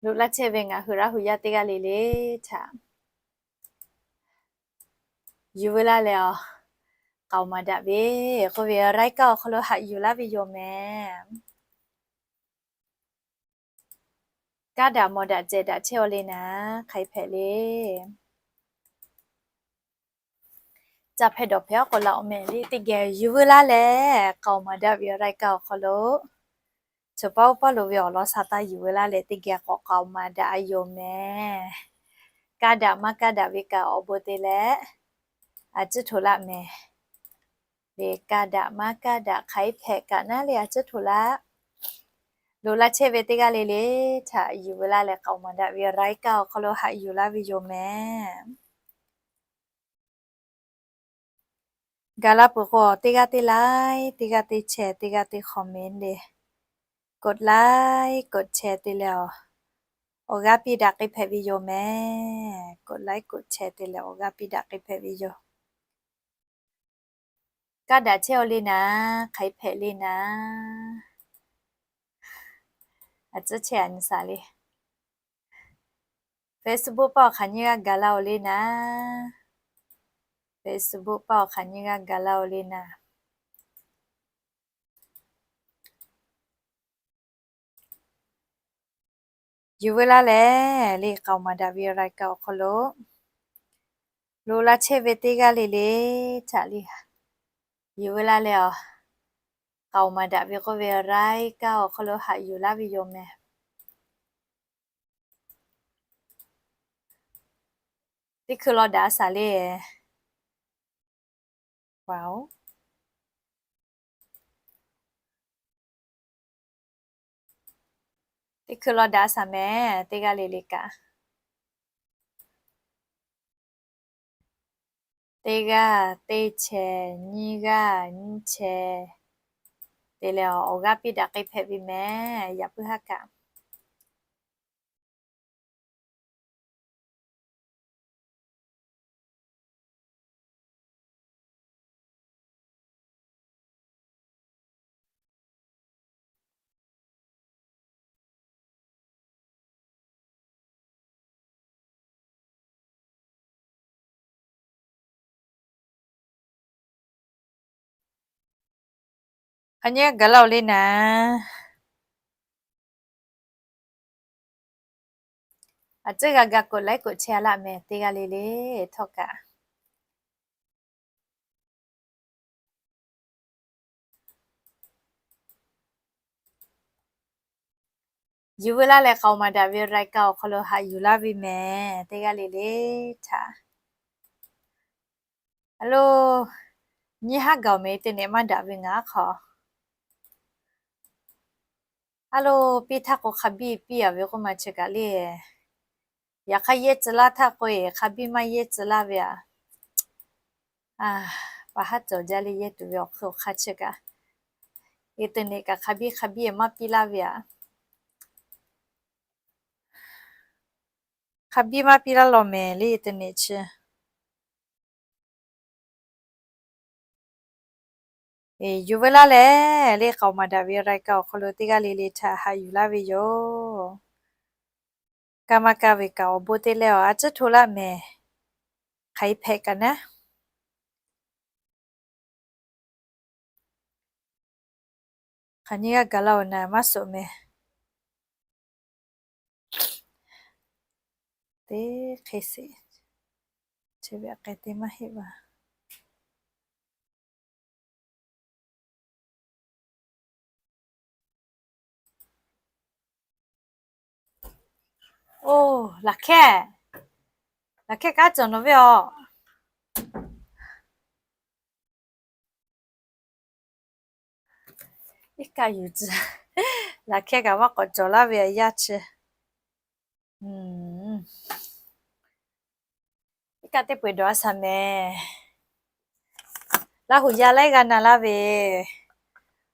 Loꞈ laˇ chehˇ ve ngaˬ hui Laˇ huˍ yaˇ teˇ g'aˇ le le htaꞈ yuˬ veu laˇ leh, a, k'aoˍ maˍ daꞈ ve k'oˆ ve รายการ awˬ hk'aw lo haꞈ yuˬ laˇ ve yoˬ mehˍ. Kaˇ daꞈ mawˬ daꞈ cehˬ daꞈ chehˇ-aw le naˍ, hk'aˬ hk'e hpehꞈ le. Ca hpehꞈ dawˬ hpehꞈ awˬ k'awꞈ laˬ-oˬ mehˍ le. Teˇ geh yuˬ veu laˇ leh k'aoˍ maˍ daꞈ ve รายการ awˬ hk'aw lo, chaw paˇ oˇ paˇ lo ve awˬ lawn sha taˇ yuˬ veu laˇ leh teˇ geh k'awꞈ k'aoˍ maˍ daꞈ yoˬ mehˍ. Kaˇ daꞈ maˇ kaˇ daꞈ ve kaꞈ awˬ bon te leh a ciˉ htoꞈ laˇ mehˍ. Le kaˇ daꞈ maˇ kaˇ daꞈ hk'aˬ hk'e hpehꞈ kaꞈ naˉ le a ciˉ htoꞈ laˇ. Loꞈ laˇ chehˇ ve teˇ g'aˇ le le htaꞈ yuˬ veu laˇ leh k'aoˍ maˍ daꞈ ve รายการ awˬ hk'aw lo haꞈ yuˬ laˇ ve yoˬ mehˍ. Gaˬ la peuˬ k'o, teˇ g'aˇ teˇ like, teˇ g'aˇ teˇ share, teˇ g'aˇ teˇ comment le. กดไลค์ กดแชร์ te leh, a, awˬ g'aˇ piˇ daꞈ k'ai hpehꞈ ve yoˬ mehˍ. กดไลค์ กดแชร์ te leh awˬ g'aˇ piˇ daꞈ k'ai hpehꞈ ve yoˬ. Kaˇ daꞈ chehˇ-aw le naˍ, hk'aˬ hk'e hpehꞈ le naˍ. A ciˉ chehˇ a nyi shaˍ le. Facebook paˆ awˬ hk'aˬ nyiˇ g'aˇ gaˬ laˇ-oˬ le naˍ. Facebook paˆ awˬ hk'aˬ nyiˇ g'aˇ gaˬ laˇ-oˬ le naˍ. Yuˬ veu laˇ leh le k'aoˍ maˍ daꞈ ve รายการ awˬ hk'aw lo, loꞈ laˇ chehˇ ve teˇ g'aˇ le le htaꞈ le, yuˬ veu laˇ leh, a, k'aoˍ maˍ daꞈ ve k'oˆ ve รายการ awˬ hk'aw lo haꞈ yuˬ laˇ ve yoˬ mehˍ. Teˇ hkui law daꞈ shaˍ le. Teˇ hkui law daꞈ shaˍ mehˍ, teˇ g'aˇ le le kaꞈ. Teˇ g'aˇ teˇ share, nyiˇ g'aˇ nyiˇ share te leh, awˬ g'aˇ piˇ daꞈ k'ai hpehꞈ ve mehˍ, yaꞈ puiˉ haˉ kaꞈ. Hk'aˬ nyiˇ g'aˇ gaˬ laˇ-oˬ le naˍ. A ciˉ g'a ga กดไลค์ กดแชร์ laˇ mehˍ, teˇ g'aˇ le le htawˇ kaꞈ. Yuˬ veu laˇ leh k'aoˍ maˍ daꞈ ve รายการ awˬ hk'aw lo haꞈ yuˬ laˇ ve mehˍ, teˇ g'aˇ le le htaꞈ. Alo, nyiˇ haˉ gaˬ-oˬ mehˍ, internet maˇ daꞈ ve ngaˬ aˉ hk'aw. Alo, piˇ htaˇ k'o hk'a biˇ piˇ-a ve k'oˆ ma chi kaꞈ le. Yaꞈ hk'aˇ yehˇ tcuh laˇ htaˇ k'o e hk'a biˇ maˇ yehˇ tcuh laˇ ve aꞈ. A, pa haˉ cawˬ jaˇ le yehˇ tuˬ ve awˬ hk'aw hk'a chi kaꞈ, internet kaꞈ hk'a biˇ hk'a biˇ maˇ piˇ laˇ ve aꞈ. Hk'a biˇ maˇ piˇ laˇ law mehˍ le internet chi. Yuˬ veu laˇ leh le k'aoˍ maˍ daꞈ ve รายการ awˬ hk'aw lo teˇ g'aˇ le le htaꞈ haꞈ yuˬ laˇ ve yoˬ. Kaˇ maˇ kaˇ ve kaꞈ awˬ bon te leh awˬ a ciˉ htoꞈ laˇ mehˍ. Hk'aˬ hk'e hpehꞈ kaꞈ naˉ. Hk'aˬ nyiˇ g'aˇ gaˬ laˇ-oˬ naˍ, maˇ suhˍ mehˍ. Teˇ hk'e sheˍ, chi ve hk'e te maˇ heˆ va. Oˇ, laˬ hkehˇ, laˬ hkehˇ kaˉ cawˬ nawˬ ve aˬ. Iˉ kaˆ yuˬ tcuh, laˬ hkehˇ kaꞈ maˇ k'awꞈ cawˬ laˇ ve aꞈ yaˇ chi. Iˉ kaˆ teˇ peu-eˬ dawˬ a shaˍ mehˍ. Laˇ huˍ yaˇ laiˉ g'aˇ na laˇ ve,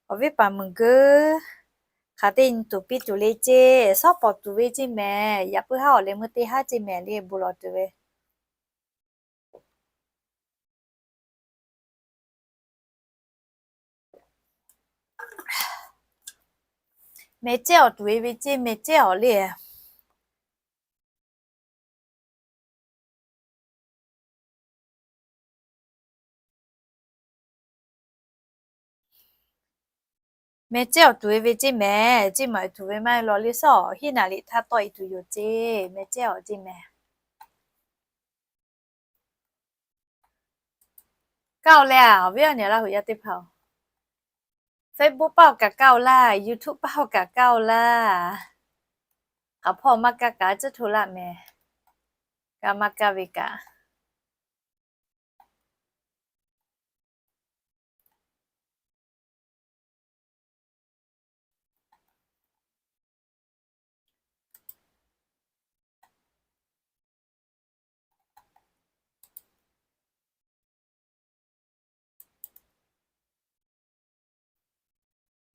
awˬ viˉ paˍ meuˍ geuˉ hk'aˬ teˇ nyi tuˬ piˇ tuˬ le ceˇ, shawˉ pawˍ tuˬ ve ceˇ mehˍ. Yaꞈ puiˉ haˉ awˬ leh meuˇ teˇ haˉ ceˇ mehˍ le bon lawˬ tuˬ ve. Mehˬ cehˇ awˬ tuˬ e ve ceˇ, mehˬ cehˇ awˬ le. Meh cehˇ awˬ tuˬ ve ceˇ meh, ceˇ maˬ tuˬ ve maˇ heˆ law le, suhˉ hiˉ naˍ liꞈ htaˇ tawˆ e tuˬ yoˬ ceˇ, meh cehˇ awˬ ceˇ meh. Kaˇ-oˬ leh a, awˬ viˉ awˬ nyi Laˇ huˍ yaˇ teˇ hpaˍ-oˬ, Facebook paˇ awˬ kaꞈ kaˇ-oˬ laˇ, YouTube paˇ awˬ kaꞈ kaˇ-oˬ laˇ. Hk'aˬ hpawˇ maˇ kaˇ kaꞈ tcuhˉ hto laˇ meh. Kaˇ maˇ kaˇ ve kaꞈ.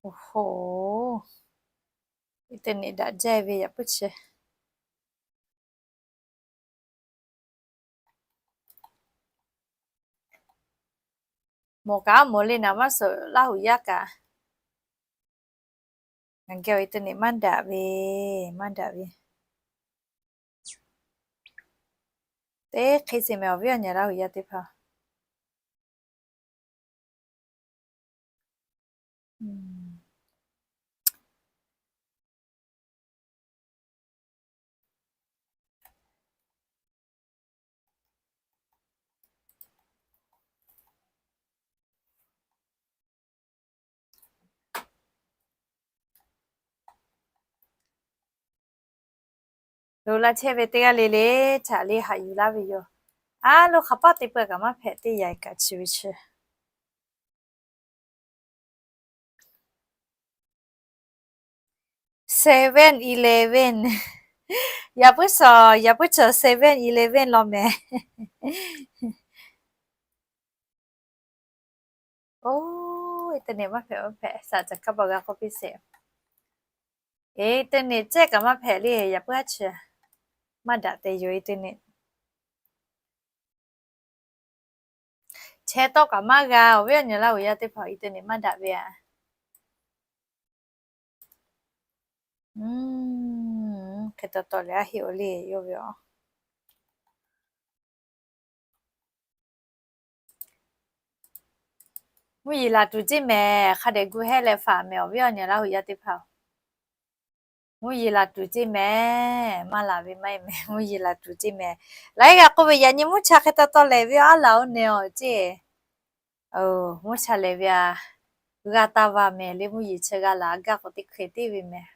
Oˬ hoˬ, internet daꞈ jaˇ ve yaꞈ puiˉ chi. Mawˬ kaꞈ mawˬ le naˍ, maˇ suhˍ Laˇ huˍ yaˇ kaꞈ. Ngaˬ geh awˬ internet maˇ daꞈ ve, maˇ daꞈ ve. Teˇ hk'e sheˍ meh awˬ viˉ awˬ nyi Laˇ huˍ yaˇ teˇ hpaˍ. Loꞈ la chehˇ ve teˇ g'aˇ le le, chaꞈ le haꞈ yuˬ laˇ ve yoˬ. A lo, hk'aˬ paˆ te peuˬ kaꞈ maˇ hpehꞈ teˇ yanˇ kaꞈ chi ve chi. Seven Eleven. Yaꞈ puiˉ suhˍ, yaꞈ puiˉ suhˍ Seven Eleven law meh. Oˬ, internet maˇ hpehꞈ maˇ hpehꞈ, saˍ caˍ kaˇ paˍ g'a k'oˆ piˇ sheˍ. Internet cehˇ kaꞈ maˇ hpehꞈ le, yaꞈ puiˉ aˉ chi maˇ daꞈ te yoˬ internet. Chehˇ tawˆ kaꞈ maˇ g'a, awˬ viˉ awˬ nyi Laˇ huˍ yaˇ teˇ hpaˍ, internet maˇ daꞈ ve a. Hk'e taw taw leh a heˆ awˬ le yawˇ ve a. Mvuhˇ yeˬ laˬ tuˬ ceˇ meh, hk'a dehꞈ gu hehˇ leh faˍ meh awˬ viˉ awˬ nyi Laˇ huˍ yaˇ teˇ hpaˍ. Mvuhˇ yeˬ laˬ tuˬ ceˇ meh, maˇ laˬ ve maˇ heˆ meh, mvuhˇ yeˬ laˬ tuˬ ceˇ meh. Laiˉ g'a k'oˆ ve, yaꞈ nyi mvuhˇ cha hk'e taw taw lehˬ ve aˉ laˬ oˇ neh awˬ ceˇ. Mvuhˇ cha lehˬ ve a, g'a taˇ va meh le, mvuhˇ yeˬ chi g'a laˬ gaˇ k'o teˇ hk'e te ve meh.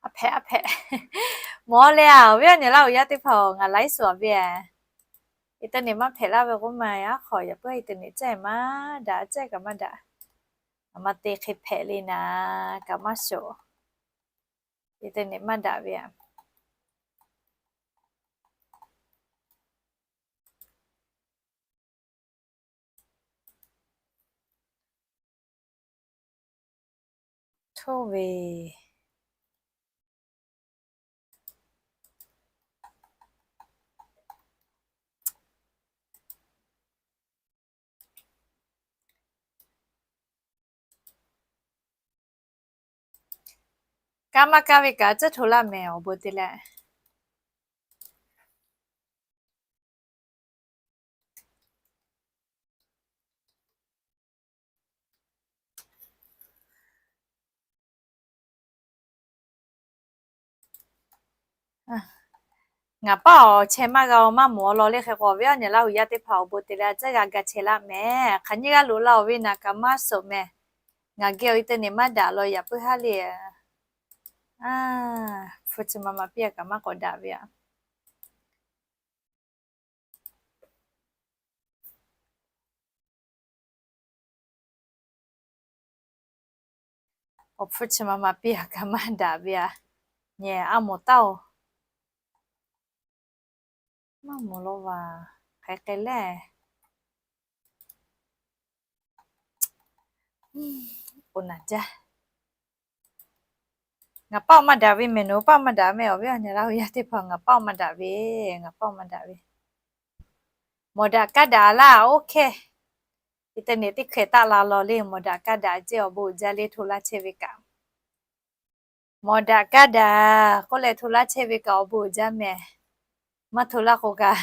A hpehꞈ, a hpehꞈ. Mawˬ leh a, awˬ viˉ awˬ nyi Laˇ huˍ yaˇ teˇ hpaˍ-oˬ, ngaˬ laiˉ suhˍ a ve a. Internet maˇ hpehꞈ laˇ ve k'oˆ ma, yaꞈ hk'aw yaꞈ puiˉ internet cehˇ maˇ daꞈ, cehˇ kaꞈ maˇ daꞈ. A ma te hk'e hpehꞈ le naˍ, kaꞈ maˇ shoˍ. Internet maˇ daꞈ ve a. Htoˇ ve. Kaˇ maˇ kaˇ ve kaꞈ tcuhˉ hto laˇ meh awˬ bon te leh. Ngaˬ paˉ awˬ chehˇ maˇ g'a-o, maˇ mawˬ law le. Hk'e k'o awˬ viˉ awˬ nyi Laˇ huˍ yaˇ teˇ hpaˍ awˬ bon te leh a tcuhˉ g'a ga chehˇ laˇ meh. Hk'aˬ nyiˇ g'aˇ loꞈ la-oˬ ve naˍ kaꞈ maˇ shoˍ meh. Ngaˬ geh awˬ internet maˇ daꞈ law yaꞈ puiˉ haˉ le. Hpu chi ma ma piˇ a kaꞈ maˇ k'awꞈ daꞈ ve a. Awˬ hpu chi ma ma piˇ a kaꞈ maˇ daꞈ ve a. Nyi a mawˬ taˉ-oˬ. Maˇ moˍ lo vaˬ hk'e k'ai leh, oˬ naˍ jaˇ. Ngaˬ paˆ maˇ daꞈ ve mehˬ, nawˬ paˆ maˇ daꞈ mehˬ. Awˬ viˉ awˬ nyi Laˇ huˍ yaˇ teˇ hpaˍ, ngaˬ paˆ maˇ daꞈ ve, ngaˬ paˆ maˇ daꞈ ve. Mawˬ daꞈ kaˇ daꞈ laˇ. OK, internet teˇ hkeh taˆ la law le. Mawˬ daꞈ kaˇ daꞈ ceˇ, awˬ bon uiˍ jaˇ le, hto laˇ chehˇ ve kaꞈ. Mawˬ daꞈ kaˇ daꞈ k'oˆ leh hto laˇ chehˇ ve kaꞈ awˬ bon uiˍ jaˇ mehˬ. Maˇ hto laˇ k'o kaꞈ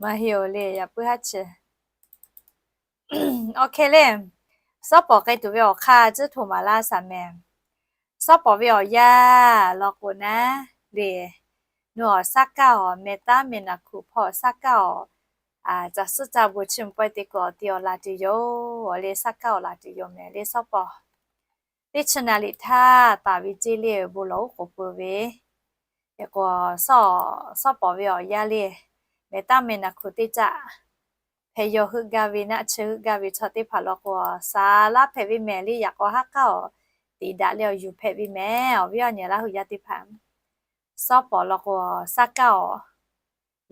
maˇ heˆ oˬ le, yaꞈ puiˉ haˉ chi. OK le, shawˉ pawˍ k'ai tuˬ ve awˬ hk'aˇ tcuhˉ htoꞈ maˍ laˇ shaˍ mehˬ. Shawˉ pawˍ ve awˬ yanˇ law k'o naˉ le, nawˬ awˬ shaˉ kaˇ awˬ meh taˉ meh naˬ hkuꞈ hpawˇ shaˉ kaˇ awˬ, caˬ suhˉ caˇ bon chiˇ mvuh pawehˇ te kuˬ awˬ ti awˬ laˬ tuˬ yoˬ le. Shaˉ kaˇ awˬ laˬ tuˬ yoˬ mehˬ le shawˉ pawˍ. Teˇ chi naˍ riˍ htaˇ taˍ ve ceˇ le, bon lawˬ oˉ k'oˍ pui ve. Hk'e k'o, shawˉ pawˍ ve awˬ yanˇ le, meh taˉ meh naˬ hkuꞈ teˇ caˆ hpeh yaw heuˆ gaˇ ve, naˆ chi heuˆ gaˇ ve chaw teˇ hpaˍ law k'o, shaˍ laˇ hpehꞈ ve mehˬ le. Yaꞈ k'aw haˉ k'aˉ awˬ tiꞈ daꞈ leh awˬ yuˬ hpehꞈ ve mehˬ. Awˬ viˉ awˬ nyi Laˇ huˍ yaˇ teˇ hpaˍ, shawˉ pawˍ law k'o shaˉ kaˇ awˬ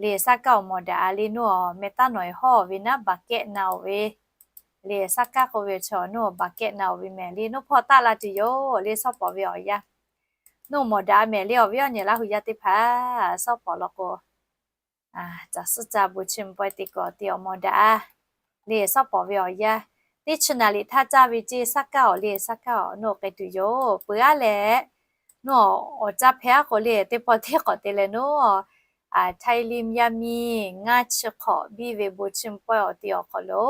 le, shaˉ kaˇ awˬ mawˬ daꞈ le. Nawˬ awˬ meh taˉ nawˬ e hawˇ ve naˉ baˬ kehˆ na oˬ ve le. Shaˉ kaˇ k'oˆ ve chi nawˬ baˬ kehˆ na oˬ ve mehˬ le. Nawˬ hpawˇ taˆ la tuˬ yoˬ le shawˉ pawˍ ve awˬ yanˇ. Nawˬ mawˬ daꞈ mehˬ le. Awˬ viˉ awˬ nyi Laˇ huˍ yaˇ teˇ hpaˍ, shawˉ pawˍ law k'o caˬ suhˉ caˇ bon chiˇ mvuh pawehˇ te kuˬ awˬ ti awˬ mawˬ daꞈ le shawˉ pawˍ ve awˬ yanˇ. Teˇ chi naˍ riˍ htaˇ caˇ ve ceˇ shaˉ kaˇ awˬ le, shaˉ kaˇ awˬ nawˬ k'ai tuˬ yoˬ. Peuˬ aˉ leh, nawˬ awˬ caˇ hpehˇ aˉ k'o le, teˇ pawˆ teˇ k'awꞈ te leh nawˬ Htaiˇ liˇ yaˇ miˇ ngaˇ chi hk'awꞈ biˇ ve bon chiˇ mvuh pawehˇ awˬ ti awˬ hk'aw lo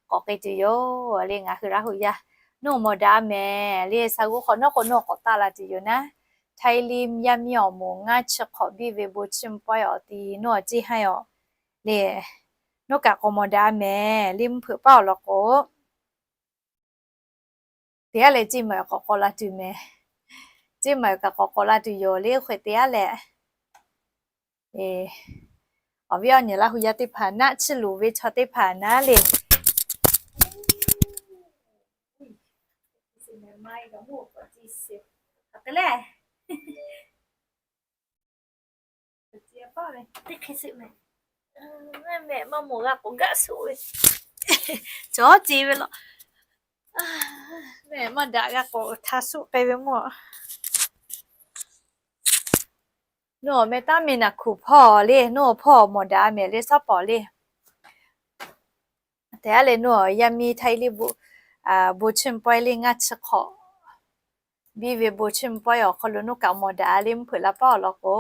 k'awꞈ k'ai tuˬ yoˬ le. Ngaˬ hui Laˇ huˍ yaˇ nawˬ mawˬ daꞈ mehˬ le. Sha g'uˇ hk'awꞈ nawˉ k'o nawˬ k'awꞈ taˆ la tuˬ yoˬ naˉ. Htaiˇ liˇ yaˇ miˇ awˬ moˍ ngaˇ chi hk'awꞈ biˇ ve bon chiˇ mvuh pawehˇ awˬ ti nawˬ ceˇ haˉ awˬ le. Nawˬ kaꞈ k'awꞈ mawˬ daꞈ mehˬ le. Mvuhˇ hpeuꞈ paˉ awˬ lawn k'o, teˇ g'aˇ leh ceˇ maˬ k'awꞈ k'awꞈ la tuˬ mehˬ. Ceˇ maˬ kaꞈ k'awꞈ k'awꞈ la tuˬ yoˬ le. Hk'e te aˉ leh, awˬ viˉ awˬ nyi Laˇ huˍ yaˇ teˇ hpaˍ, naˆ chi luˬ ve chaw teˇ hpaˍ naˉ le. Teˇ hk'e suhˆ mehˬ, mehˬ maˇ mawˬ g'a k'o gaˆ suhˆ ve, cawˬ ce ve law. Mehˬ maˇ daꞈ g'a k'o htaˇ suhˆ k'ai ve mawˬ. Nawˬ meh taˉ meh naˬ hkuꞈ hpawˇ le, nawˬ hpawˇ mawˬ daꞈ mehˬ le shawˉ pawˍ le. Teˇ g'aˇ leh nawˬ yaˇ miˇ Htaiˇ liˇ bon chiˇ mvuh pawehˇ le ngaˇ chi hk'awꞈ biˇ ve bon chiˇ mvuh pawehˇ awˬ hk'aw lo nawˬ kaꞈ mawˬ daꞈ le. Mvuhˇ hpeuꞈ la paˉ awˬ lawn k'o,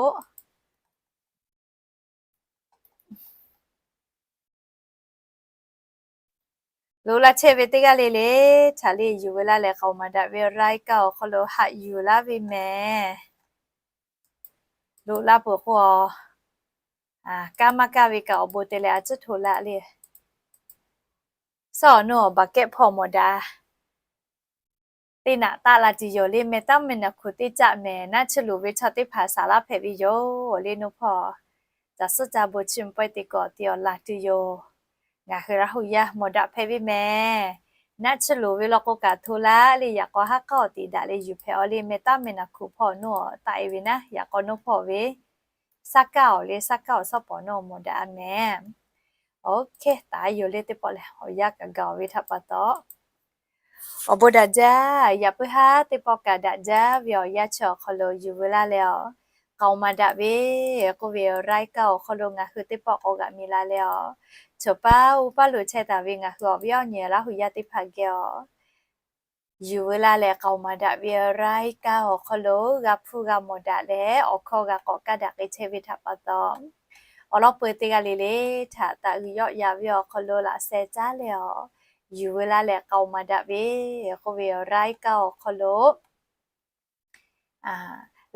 loꞈ la chehˇ ve teˇ g'aˇ le le, htaꞈ le yuˬ ve laˇ leh k'aoˍ maˍ daꞈ ve raiˇ kaˇ awˬ hk'aw lo haꞈ yuˬ laˇ ve mehˬ. Loꞈ la peuˬ k'o, kaˇ maˇ kaˇ ve kaꞈ awˬ bon te leh a ciˉ hto laˇ le. Shawˉ awˬ nawˬ baˬ kehˆ hpawˇ mawˬ daꞈ teˇ naꞈ taˆ la tuˬ yoˬ le. Meh taˉ meh naˬ hkuꞈ teˇ caˆ mehˬ. Naˆ chi luˬ ve chaw teˇ hpaˍ shaˍ laˇ hpehꞈ ve yoˬ le. Nawˬ hpawˇ caˬ suhˉ caˇ bon chiˇ mvuh pawehˇ te kuˬ awˬ ti awˬ laˬ tuˬ yoˬ. Ngaˬ hui Laˇ huˍ yaˇ mawˬ daꞈ hpehꞈ ve mehˬ. Naˆ chi luˬ ve law k'o kaꞈ hto laˇ le. Yaꞈ k'aw haˉ k'aˉ awˬ tiꞈ daꞈ leh yuˬ hpehꞈ awˬ le. Meh taˉ meh naˬ hkuꞈ hpawˇ nawˬ taˆ e ve naˉ, yaꞈ k'aw nawˬ hpawˇ ve shaˉ kaˇ awˬ le, shaˉ kaˇ awˬ shawˉ pawˍ nawˬ mawˬ daꞈ mehˬ. OK, taˍ yoˬ le teˇ pawˆ lehˬ, awˬ yanˇ kaꞈ gaˬ awˬ ve htaꞈ pa taw, awˬ bon daꞈ jaˇ. Yaꞈ puiˉ haˉ teˇ pawˆ kaꞈ daꞈ jaˇ ve awˬ yanˇ chi awˬ hk'aw lo yuˬ veu laˇ leh, k'aoˍ maˍ daꞈ ve k'oˆ ve raiˇ kaˇ awˬ hk'aw lo ngaˬ hui teˇ pawˆ k'awꞈ g'aꞈ mi la leh, chaw paˇ uˉ paˇ lo chehˇ taˍ ve ngaˬ hui awˬ viˉ awˬ nyi Laˇ huˍ yaˇ teˇ hpaˍ geh awˬ yuˬ veu laˇ leh k'aoˍ maˍ daꞈ ve raiˇ kaˇ awˬ hk'aw lo g'a hpuˇ g'a mawˬ daꞈ leh awˬ hkawˇ g'a k'awꞈ kaˇ daꞈ k'ai chehˇ ve htaꞈ pa taw, awˬ lawn peu teˇ g'aˇ le le htaꞈ taˍ uiˍ yawˆ ya ve awˬ hk'aw lo laꞈ sheh caˉ leh awˬ yuˬ veu laˇ leh k'aoˍ maˍ daꞈ ve k'oˆ ve raiˇ kaˇ awˬ hk'aw lo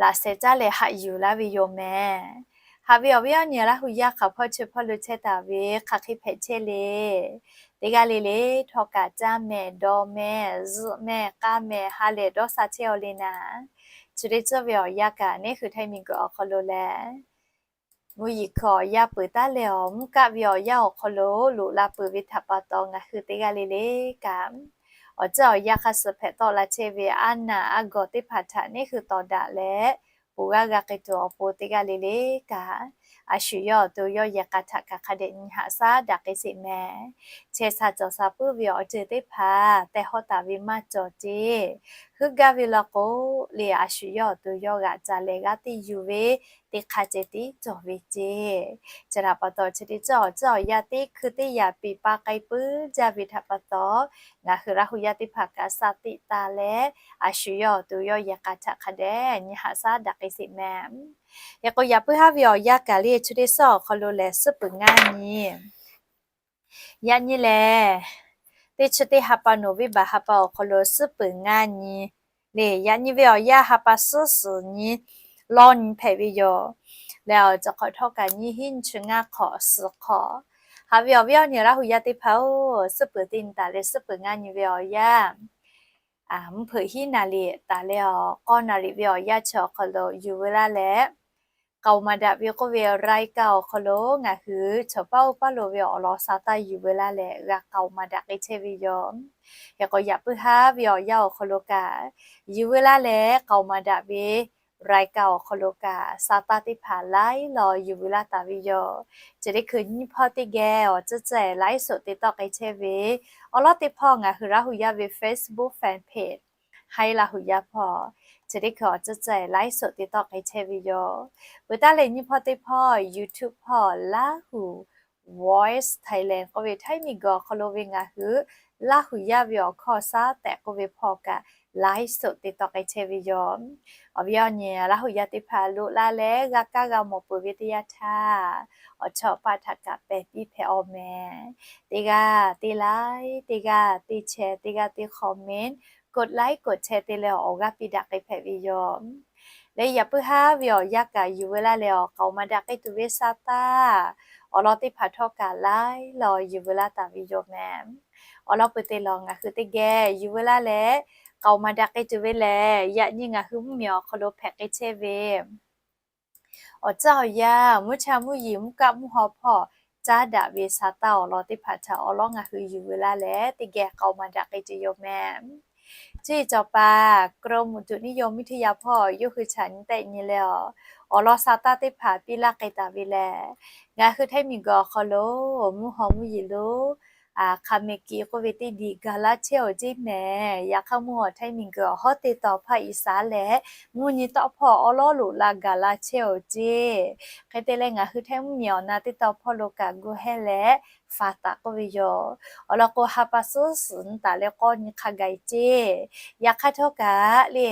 laꞈ sheh caˉ leh haꞈ yuˬ laˇ ve yoˬ mehˬ. Haꞈ ve awˬ viˉ awˬ nyi Laˇ huˍ yaˇ hk'aˬ hpawˇ chi hpawˇ lo chehˇ taˍ ve hk'aˬ hk'e hpehꞈ chehˇ le. Teˇ g'aˇ le le htawˇ kaꞈ caˇ mehˬ, dawˇ mehˬ, zuhꞈ mehˬ, k'aˇ mehˬ, ha lehˬ dawˇ sha chehˇ awˬ le naˉ, chi teˇ ceuˬ ve awˬ yanˇ kaꞈ neˉ hui Htaiˇ miˬguiˬ awˬ hk'aw lo leh mvuhˇ yeˬ hkui awˬ yanˇ peuˬ taˉ leh awˬ mvuhˇ kaˆ ve awˬ yanˇ awˬ hk'aw lo loꞈ la peuˬ ve htaꞈ pa taw ngaˬ hui teˇ g'aˇ le le kaꞈ, awˬ ceuˬ awˬ yanˇ hk'a suh hpehꞈ tawˆ la chehˇ ve aˉ naˬ aˉ gawˬ teˇ hpaˍ htaꞈ neˉ hui tawˍ daꞈ leh g'aˇ g'a k'ai tuˬ awˬ pon teˇ g'aˇ le le kaꞈ, a shu yawˇ awˬ to yawˇ yehˬ k'a htaꞈ kaꞈ hk'a dehꞈ nyi haꞈ shaˉ daꞈ k'ai sheˍ mehˍ. Chehˇ sha cawˬ sha puiˉ ve awˬ ceuˬ teˇ hpaˍ tehꞈ hawˉ taˍ ve maˇ cawˬ ceˇ. Heuˆ gaˇ ve law k'o, le a shu yawˇ awˬ to yawˇ g'aꞈ ca lehˬ g'aˇ teˇ yuˬ ve teˇ hk'aˇ ceh tiˉ cawˬ ve ceˇ. Chi htaꞈ pa taw chi teˇ ceuˬ awˬ ceuˬ awˬ yanˇ teˇ hkui teˇ yanˇ piˍ pa k'ai puiˉ jaˇ ve htaꞈ pa taw, ngaˬ hui Laˇ hu yaˇ teˇ hpaˍ kaꞈ sha tiꞈ taˍ leh, a shu yawˇ awˬ to yawˇ yehˬ k'a htaꞈ hk'a dehꞈ nyi haꞈ shaˉ daꞈ k'ai sheˍ mehˍ. Hk'e k'o, yaꞈ puiˉ haˉ ve awˬ yanˇ kaꞈ le chi teˇ suhˉ awˬ hk'aw lo lehˬ, suhˉ peuˬ ngaˇ nyi. Yaꞈ nyi lehˬ, teˇ chi teˇ ha pa November ha pa awˬ hk'aw lo suhˉ peuˬ ngaˇ nyi le. Yaꞈ nyi ve awˬ yanˇ ha pa suhˉ suhˍ nyi lawˇ nyi hpehꞈ ve yoˬ. Lehˬ, awˬ cawˬ hk'awꞈ htawˇ kaꞈ nyiˇ hinˉ nyiˇ chi ngaˇ hk'awꞈ suhˍ hk'awꞈ. Haꞈ ve awˬ viˉ awˬ nyi Laˇ hu yaˇ teˇ hpaˍ-oˬ, suhˉ peuˬ teˇ nyi taˍ leh suhˉ peuˬ ngaˇ nyi ve awˬ yanˇ mvuhˇ hpeuꞈ hiˉ naˍ riˍ taˍ leh awˬ k'awˇ naˍ riˍ ve awˬ yanˇ chi awˬ hk'aw lo yuˬ veu laˇ leh, k'aoˍ maˍ daꞈ ve k'oˆ ve รายการ awˬ hk'aw lo ngaˬ hui chaw paˇ oˇ paˇ lo ve awˬ lawn sha taˇ yuˬ veu laˇ leh g'a k'aoˍ maˍ daꞈ k'ai chehˇ ve yoˬ. Hk'e k'o, yaꞈ puiˉ haˉ ve awˬ yanˇ awˬ hk'aw lo kaꞈ, yuˬ veu laˇ leh k'aoˍ maˍ daꞈ ve รายการ awˬ hk'aw lo kaꞈ sha taˇ teˇ hpaˍ laiˉ law yuˬ veu laˇ taˍ ve yoˬ. Chi teˇ hkui nyiˇ hpawˇ teˇ geh awˬ tcuhˉ tcuhˉ-ehˍ ไลฟ์สด te tawˆ k'ai chehˇ ve awˬ lawn teˇ hpawˇ ngaˬ hui Laˇ hu yaˇ ve Facebook fanpage Haiˉ Laˇ hu yaˇ hpawˇ, chi teˇ hkui awˬ tcuhˉ tcuhˉ-ehˍ ไลฟ์สด te tawˆ k'ai chehˇ ve yoˬ. Peuˬ taˉ leh nyiˇ hpawˇ teˇ hpawˇ YouTube hpawˇ Laˇ hu Voice Thailand k'oˆ ve Htaiˇ miˬguiˬ awˬ hk'aw lo ve ngaˬ hui Laˇ hu yaˇ ve awˬ hkawˇ shaˉ tehꞈ k'oˆ ve hpawˇ kaꞈ ไลฟ์สด te tawˆ k'ai chehˇ ve yoˬ. Awˬ viˉ awˬ nyi Laˇ hu yaˇ teˇ hpaˍ loꞈ la leh g'a kaˇ g'a mawˬ peuˬ ve teˇ yanˇ htaˇ, awˬ chawˇ awˬ paˆ htaꞈ kaꞈ pehˬ piˇ hpehꞈ-aw mehˍ. Teˇ g'aˇ teˇ like, teˇ g'aˇ teˇ share, teˇ g'aˇ teˇ comment, กดไลค์ กดแชร์ te leh awˬ g'aˇ piˇ daꞈ k'ai hpehꞈ ve yoˬ. Leh yaꞈ puiˉ haˉ ve awˬ yanˇ kaꞈ yuˬ veu laˇ leh awˬ k'aoˍ maˍ daꞈ k'ai tuˬ ve sha taˇ awˬ lawn teˇ hpaˍ htawˇ kaꞈ laiˉ law yuˬ veu laˇ taˍ ve yoˬ mehˍ. Awˬ lawn peuˬ te lawˬ ngaˬ hui teˇ geh yuˬ veu laˇ leh k'aoˍ maˍ daꞈ k'ai tuˬ ve lehˬ, yaꞈ nyi ngaˬ hui mvuhˇmiˬ awˬ hk'aw lo hpehꞈ k'ai chehˇ ve awˬ tcuhˉ awˬ yanˇ, mvuhˇ cha mvuhˇ yeˬ mvuhˇ kaˆ mvuhˇ haw hpawˇ caˉ daꞈ ve sha taˇ awˬ lawn teˇ hpaˍ htaꞈ awˬ lawn ngaˬ hui yuˬ veu laˇ leh teˇ geh k'aoˍ maˍ daꞈ k'ai tuˬ yoˬ mehˍ. Chi cawˬ paˍ กรมอุตุนิยมวิทยา hpawˇ yawˇ hui htaꞈ nyi tehˆ nyi leh awˬ, awˬ lawn sha taˇ teˇ hpaˍ piˇ laˇ k'ai taˍ ve lehˬ, ngaˬ hui Htaiˇ miˬguiˬ awˬ hk'aw lo mvuhˇ haw mvuhˇ yeˬ lo hk'a meh kiꞈ k'oˆ ve teˇ diˬ gaˬ laˇ chehˇ-oˬ ceˇ mehˍ. Yaꞈ hk'aˇ mvuhˇ awˬ Htaiˇ miˬguiˬ awˬ hawˉ teˇ taw hpaˇ Iˉsaˍreˍlaˆ mvuhˇ nyi tawˆ hpawˇ awˬ lawˉ loꞈ la gaˬ la chehˇ-oˬ ceˇ. Hk'e te leh ngaˬ hui Htaiˇ mvuhˇmiˬ awˬ na teˇ taw hpawˇ lo kaꞈ gu hehˇ leh faˍ taˍ k'oˆ ve yoˬ. Awˬ lawn k'o, ha pa suhˉ suhˍ nyi taˍ leh k'awˇ nyi hk'a gaˬ ceˇ. Yaꞈ hk'aˇ htawˇ kaꞈ le,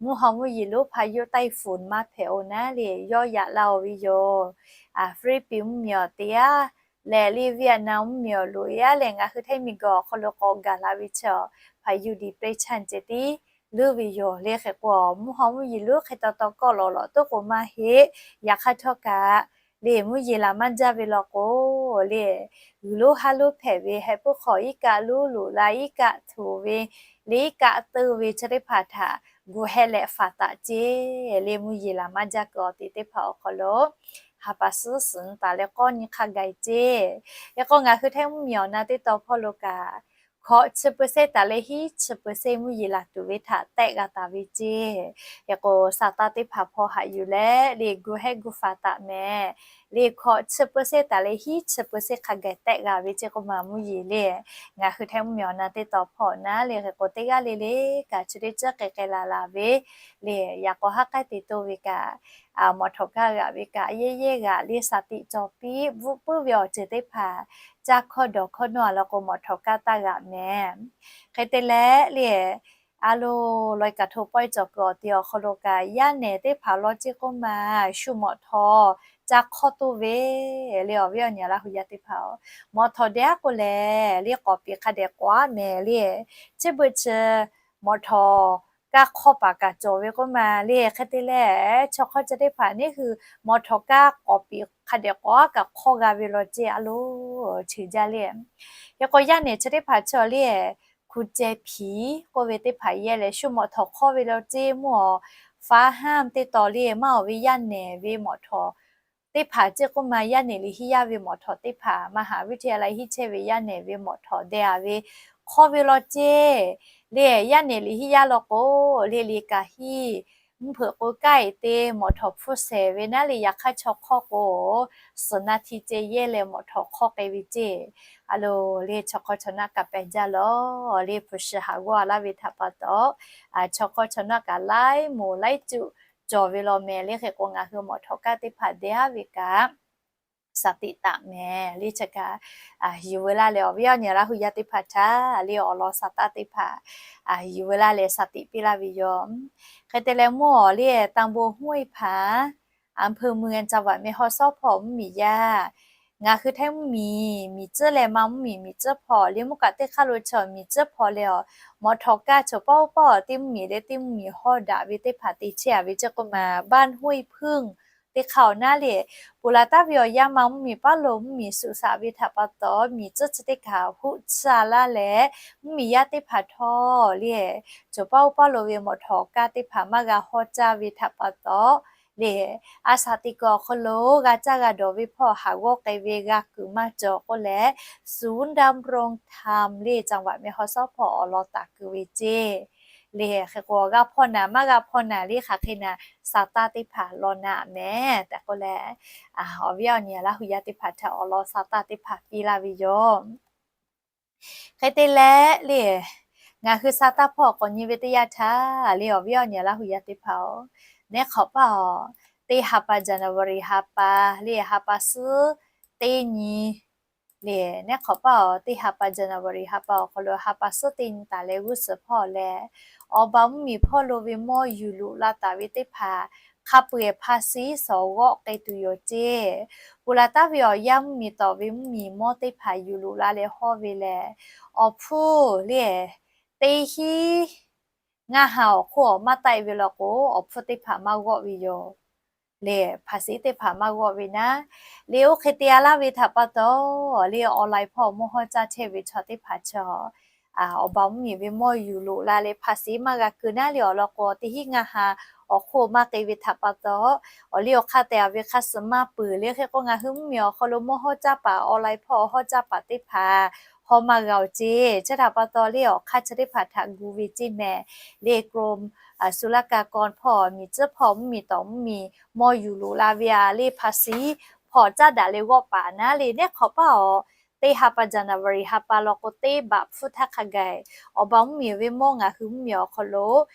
mvuhˇ haw mvuhˇ yeˬ lo พายุไต้ฝุ่น maˇ hpehꞈ-oˬ naˉ le, yawˇ yaꞈ la-oˬ ve yoˬ. Hpiˇliˇpiˆ mvuhˇmiˬ awˬ te aˉ leh le, Vietnam mvuhˇmiˬ awˬ loꞈ e aˉ leh ngaˬ hui Htaiˇ miˬguiˬ awˬ hk'aw lo k'awꞈ gaˬ la ve chi awˬ พายุดีเปรสชัน ceh tiˉ leuˉ ve yoˬ le. Hk'e k'o, mvuhˇ haw mvuhˇ yeˬ lo hk'e taw taw kawˆ lawꞈ lawꞈ toˉ k'o maˇ heˆ. Yaꞈ hk'aˇ htawˇ kaꞈ le, mvuhˇ yeˬ laˬ maˇ jaˇ ve law k'o le, g'uiˬ lonˉ haˉ lonˉ hpehꞈ ve heh puiˉ hk'aw iˉ kaˆ lonˉ loꞈ la, iˉ kaˆ htoꞈ ve le, iˉ kaˆ teuˇ ve chi teˇ hpaˍ htaꞈ gu hehˇ leh faˍ taˍ ceˇ le, mvuhˇ yeˬ laˬ maˇ jaˇ kuiˬ awˬ te teˇ hpaˍ awˬ hk'aw lo ha pa suhˉ suhˍ nyi taˍ leh k'awˇ nyi hk'a gaˬ ceˇ. Hk'e k'o, ngaˬ hui Htaiˇ mvuhˇmiˬ awˬ na teˇ taw hpawˇ lo kaꞈ hkawꞈ chi เปอร์เซ็นต์ taˍ leh hiˉ chi เปอร์เซ็นต์ mvuhˇ yeˬ laˬ tuˬ ve htaꞈ tehˆ g'a taˍ ve ceˇ. Hk'e k'o, sha taˇ teˇ hpaˍ hpawˇ haꞈ yuˬ leh le, gu hehˇ gu faˍ taˍ mehˍ le, hkawꞈ chi เปอร์เซ็นต์ taˍ leh hiˉ chi เปอร์เซ็นต์ hk'a gaˬ tehˆ g'a ve ceˇ k'oˆ ma mvuhˇ yeˬ le. Ngaˬ hui Htaiˇ mvuhˇmiˬ awˬ na teˇ taw hpawˇ naˉ le, hk'e k'o teˇ g'aˇ le le kaꞈ chi teˇ ceuˬ k'ai k'ai la la ve le, yaꞈ k'aw haˉ k'aˉ te to ve kaꞈ, mawˬ htawˍ kaˇ g'aꞈ ve kaꞈ yehˇ yehˇ g'aꞈ le, sha tiꞈ cawˬ piˇ bvuhˆ puiˉ ve awˬ ceuˬ teˇ hpaˍ caˇ hkawˇ dawˬ hkawˇ nawˇ a law k'o mawˬ htawˍ kaˇ taˇ g'aꞈ mehˍ. Hk'e te leh le, a lo, lawˬ e kaꞈ hto pawehˇ cawˬ kuiˬ awˬ te awˬ hk'aw lo kaꞈ yaˇ nehˬ teˇ hpaˍ law ceˇ k'oˆ ma, shu mawˬ htawˍ caˇ hkawˇ toˇ ve le, awˬ viˉ awˬ nyi Laˇ hu yaˇ teˇ hpaˍ-oˬ, mawˬ htawˍ dehꞈ aˉ k'o lehˬ le, k'awˍ piˍ hk'a dehꞈ k'awꞈ aˉ mehˍ le, chi beuꞈ chi mawˬ htawˍ kaˇ hk'awˇ paˍ kaꞈ cawˬ ve k'oˆ ma le. Hk'e te leh chaw hk'awˇ chi teˇ hpaˍ neˉ hui mawˬ htawˍ kaˇ k'awˍ piˍ hk'a dehꞈ k'awꞈ aˉ kaꞈ hk'awˇ g'a ve law ceˇ a lo, chi jaˇ le. Hk'e k'o, yaˇ nehˬ chi teˇ hpaˍ chi awˬ le, กุญแจผี k'oˆ ve teˇ hpaˍ yehˇ leh shu mawˬ htawˍ hk'awˇ ve law ceˇ mvuhˇ awˬ, ฟ้าห้าม teˇ taw le, maˇ awˬ ve yaˇ nehˬ ve mawˬ htawˍ teˇ hpaˍ ceˇ k'oˆ ma, yaˇ nehˬ liꞈ hiˆ yaˇ ve mawˬ htawˍ teˇ hpaˍ, มหาวิทยาลัย hiˆ chehˇ ve yaˇ nehˬ ve mawˬ htawˍ deh a ve hk'awˇ ve law ceˇ le. Yaˇ nehˬ liꞈ hiˆ yaˇ law k'o le, liꞈ kaꞈ hiˆ mvuhˇ hpeuꞈ k'o kaˇ eˍ te mawꞈ htawˍ hpfuhˇ shehˍ ve naˉ le, yaꞈ hk'aˇ chaw hk'awˇ k'o, suhˍ naˇ htiˇ ceh yehˇ leh mawꞈ htawˍ hk'awˇ k'ai ve ceˇ. A lo le, chaw hk'aw chaw naˆ kaꞈ pehˬ jaˇ lawˬ le, hpu shi haˍ g'awˇ a laˇ ve htaꞈ pa taw, chaw hk'aw chaw naˆ kaꞈ laiˉ moˍ laiˉ cuˆ cawˬ ve law mehˍ le. Hk'e k'o, ngaˬ hui mawꞈ htawˍ kaˇ teˇ hpaˍ deh aˉ ve kaꞈ shaˍ tiꞈ taˍ mehˍ le. Chi kaꞈ yuˬ veu laˇ leh, awˬ viˉ awˬ nyi Laˇ hu yaˇ teˇ hpaˍ htaꞈ le awˬ lawn saˍ taˇ teˇ hpaˍ yuˬ veu laˇ leh shaˍ tiꞈ piˇ laˇ ve yoˬ. Hk'e te leh, mvuhˇ awˬ le ตำบลห้วยผา อำเภอเมือง จังหวัดแม่ฮ่องสอน hpawˇ mvuhˇmiˬ yaˇ, ngaˬ hui Htaiˇ mvuhˇmiˬ, miˬ tcuhˉ leh maˇ mvuhˇmiˬ, miˬ tcuhˉ hpawˇ le mvuhˇ kaꞈ teˇ hk'aˇ lo chaw miˬ tcuhˉ hpawˇ leh awˬ, mawꞈ htawˍ kaˇ chaw paˆ oˇ paˆ awˬ teˇ mvuhˇmiˬ leh teˇ mvuhˇmiˬ hawˇ daꞈ ve teˇ hpaˍ te chehˇ a ve ceˇ k'o maˬ บ้านห้วยผึ้ง teˇ hk'aˇ awˬ naˉ le, ponˬ laˬ taˍ ve awˬ yanˇ maˇ mvuhˇmiˬ paˉ lo mvuhˇmiˬ suꞈ shaꞈ ve htaꞈ pa taw, miˬ tcuhˉ chi teˇ kaꞈ hoˆ tcuhˇ a laˇ leh, mvuhˇmiˬ yaˇ teˇ hpaˍ htawˇ le, chaw paˆ oˇ paˆ lo ve mawꞈ htawˍ kaˇ teˇ hpaˍ maˇ g'a hawˇ caˇ ve htaꞈ pa taw le, a shaˍ tiꞈ kuiˬ awˬ hk'aw lo g'a caˇ g'a dawˬ ve hpawˇ haˍ g'awˇ k'ai ve g'a kuiˬ maˇ cawˬ k'oˆ leh, ศูนย์ดำรงธรรม le จังหวัดแม่ฮ่องสอน hpawˇ awˬ lawn taˍ kuiˬ ve ceˇ. Le hk'e k'o, g'a hpawˇ naˍ maˇ g'a hpawˇ naˍ le, hk'aˬ hk'e naˍ saˍ taˇ teˇ hpaˍ law naˆ mehˍ tehꞈ k'oˆ leh, awˬ viˉ awˬ nyi Laˇ hu yaˇ teˇ hpaˍ htaꞈ awˬ lawn saˍ taˇ teˇ hpaˍ piˇ laˇ ve yoˬ. Hk'e te leh le, ngaˬ hui saˍ taˇ hpawˇ k'awꞈ nyi ve teˇ yanˇ htaˇ le, awˬ viˉ awˬ nyi Laˇ hu yaˇ teˇ hpaˍ-oˬ, neˉ hk'awꞈ paˇ awˬ, teˇ ha pa January ha pa le, ha pa suhˉ teˇ nyi le, neˉ hk'awꞈ paˇ awˬ teˇ ha pa January ha pa awˬ hk'aw lo ha pa suhˉ teˇ nyi taˍ leh g'uˇ suhˍ hpawˇ leh, awˬ baˬ mvuhˇmiˬ hpawˇ lo ve mawˇ yuˬ loꞈ la taˍ ve teˇ hpaˍ hk'a peu-eˬ hpa siˉ sawˍ g'awˆ k'ai tuˬ yoˬ ceˇ. Ponˬ laˬ taˍ ve awˬ yanˇ mvuhˇmiˬ tawˍ ve mvuhˇmiˬ mawˇ teˇ hpaˍ yuˬ loꞈ la leh hawˇ ve lehˬ, awˬ hpfuhˇ le teˇ hinˉ ngaˇ ha awˬ hk'oˆ awˬ maˇ taˆ e ve law k'o, awˬ hpfuhˇ teˇ hpaˍ maˇ g'awˆ ve yoˬ. Le hpa siˉ teˇ hpaˍ maˇ g'awˆ ve naˉ, le oˇ hk'e te a laˇ ve htaꞈ pa taw, le online hpawˇ mawˇ hawˇ caˇ chehˇ ve chaw teˇ hpaˍ chaw, awˬ baˬ mvuhˇmiˬ ve mawˇ yuˬ loꞈ la leh hpa siˉ maˇ g'a keu naˉ le awˬ lawn k'o, teˇ hinˉ ngaˇ ha awˬ hk'oˆ maˇ k'e ve htaꞈ pa taw, awˬ liˇ awˬ hk'aˇ tehꞈ a ve hk'a suhˍ maˇ peuˬ le. Hk'e k'o, ngaˬ hui mvuhˇmiˬ awˬ hk'aw lo mawˇ hawˇ caˇ paˍ online hpawˇ hawˇ caˇ paˍ teˇ hpaˍ hawˇ maˇ g'a-oˬ ceˇ. Chi htaꞈ pa taw le awˬ hk'aˇ chi teˇ hpaˍ htaꞈ gu ve ceˇ mehˍ. Le กรมศุลกากร hpawˇ miˬ tcuhˉ hpawˇ mvuhˇmiˬ tawˍ mvuhˇmiˬ mawˇ yuˬ loꞈ la ve a le hpa siˉ hpawˇ caˉ daꞈ leh g'awˆ paˍ naˉ le, neˉ hk'awꞈ paˇ awˬ teˇ ha pa January ha pa law k'o, teˇ baꞈ hpfuhˇ htaˇ hk'a gaˬ awˬ baˬ mvuhˇmiˬ ve mawˇ ngaˬ hui mvuhˇmiˬ awˬ hk'aw lo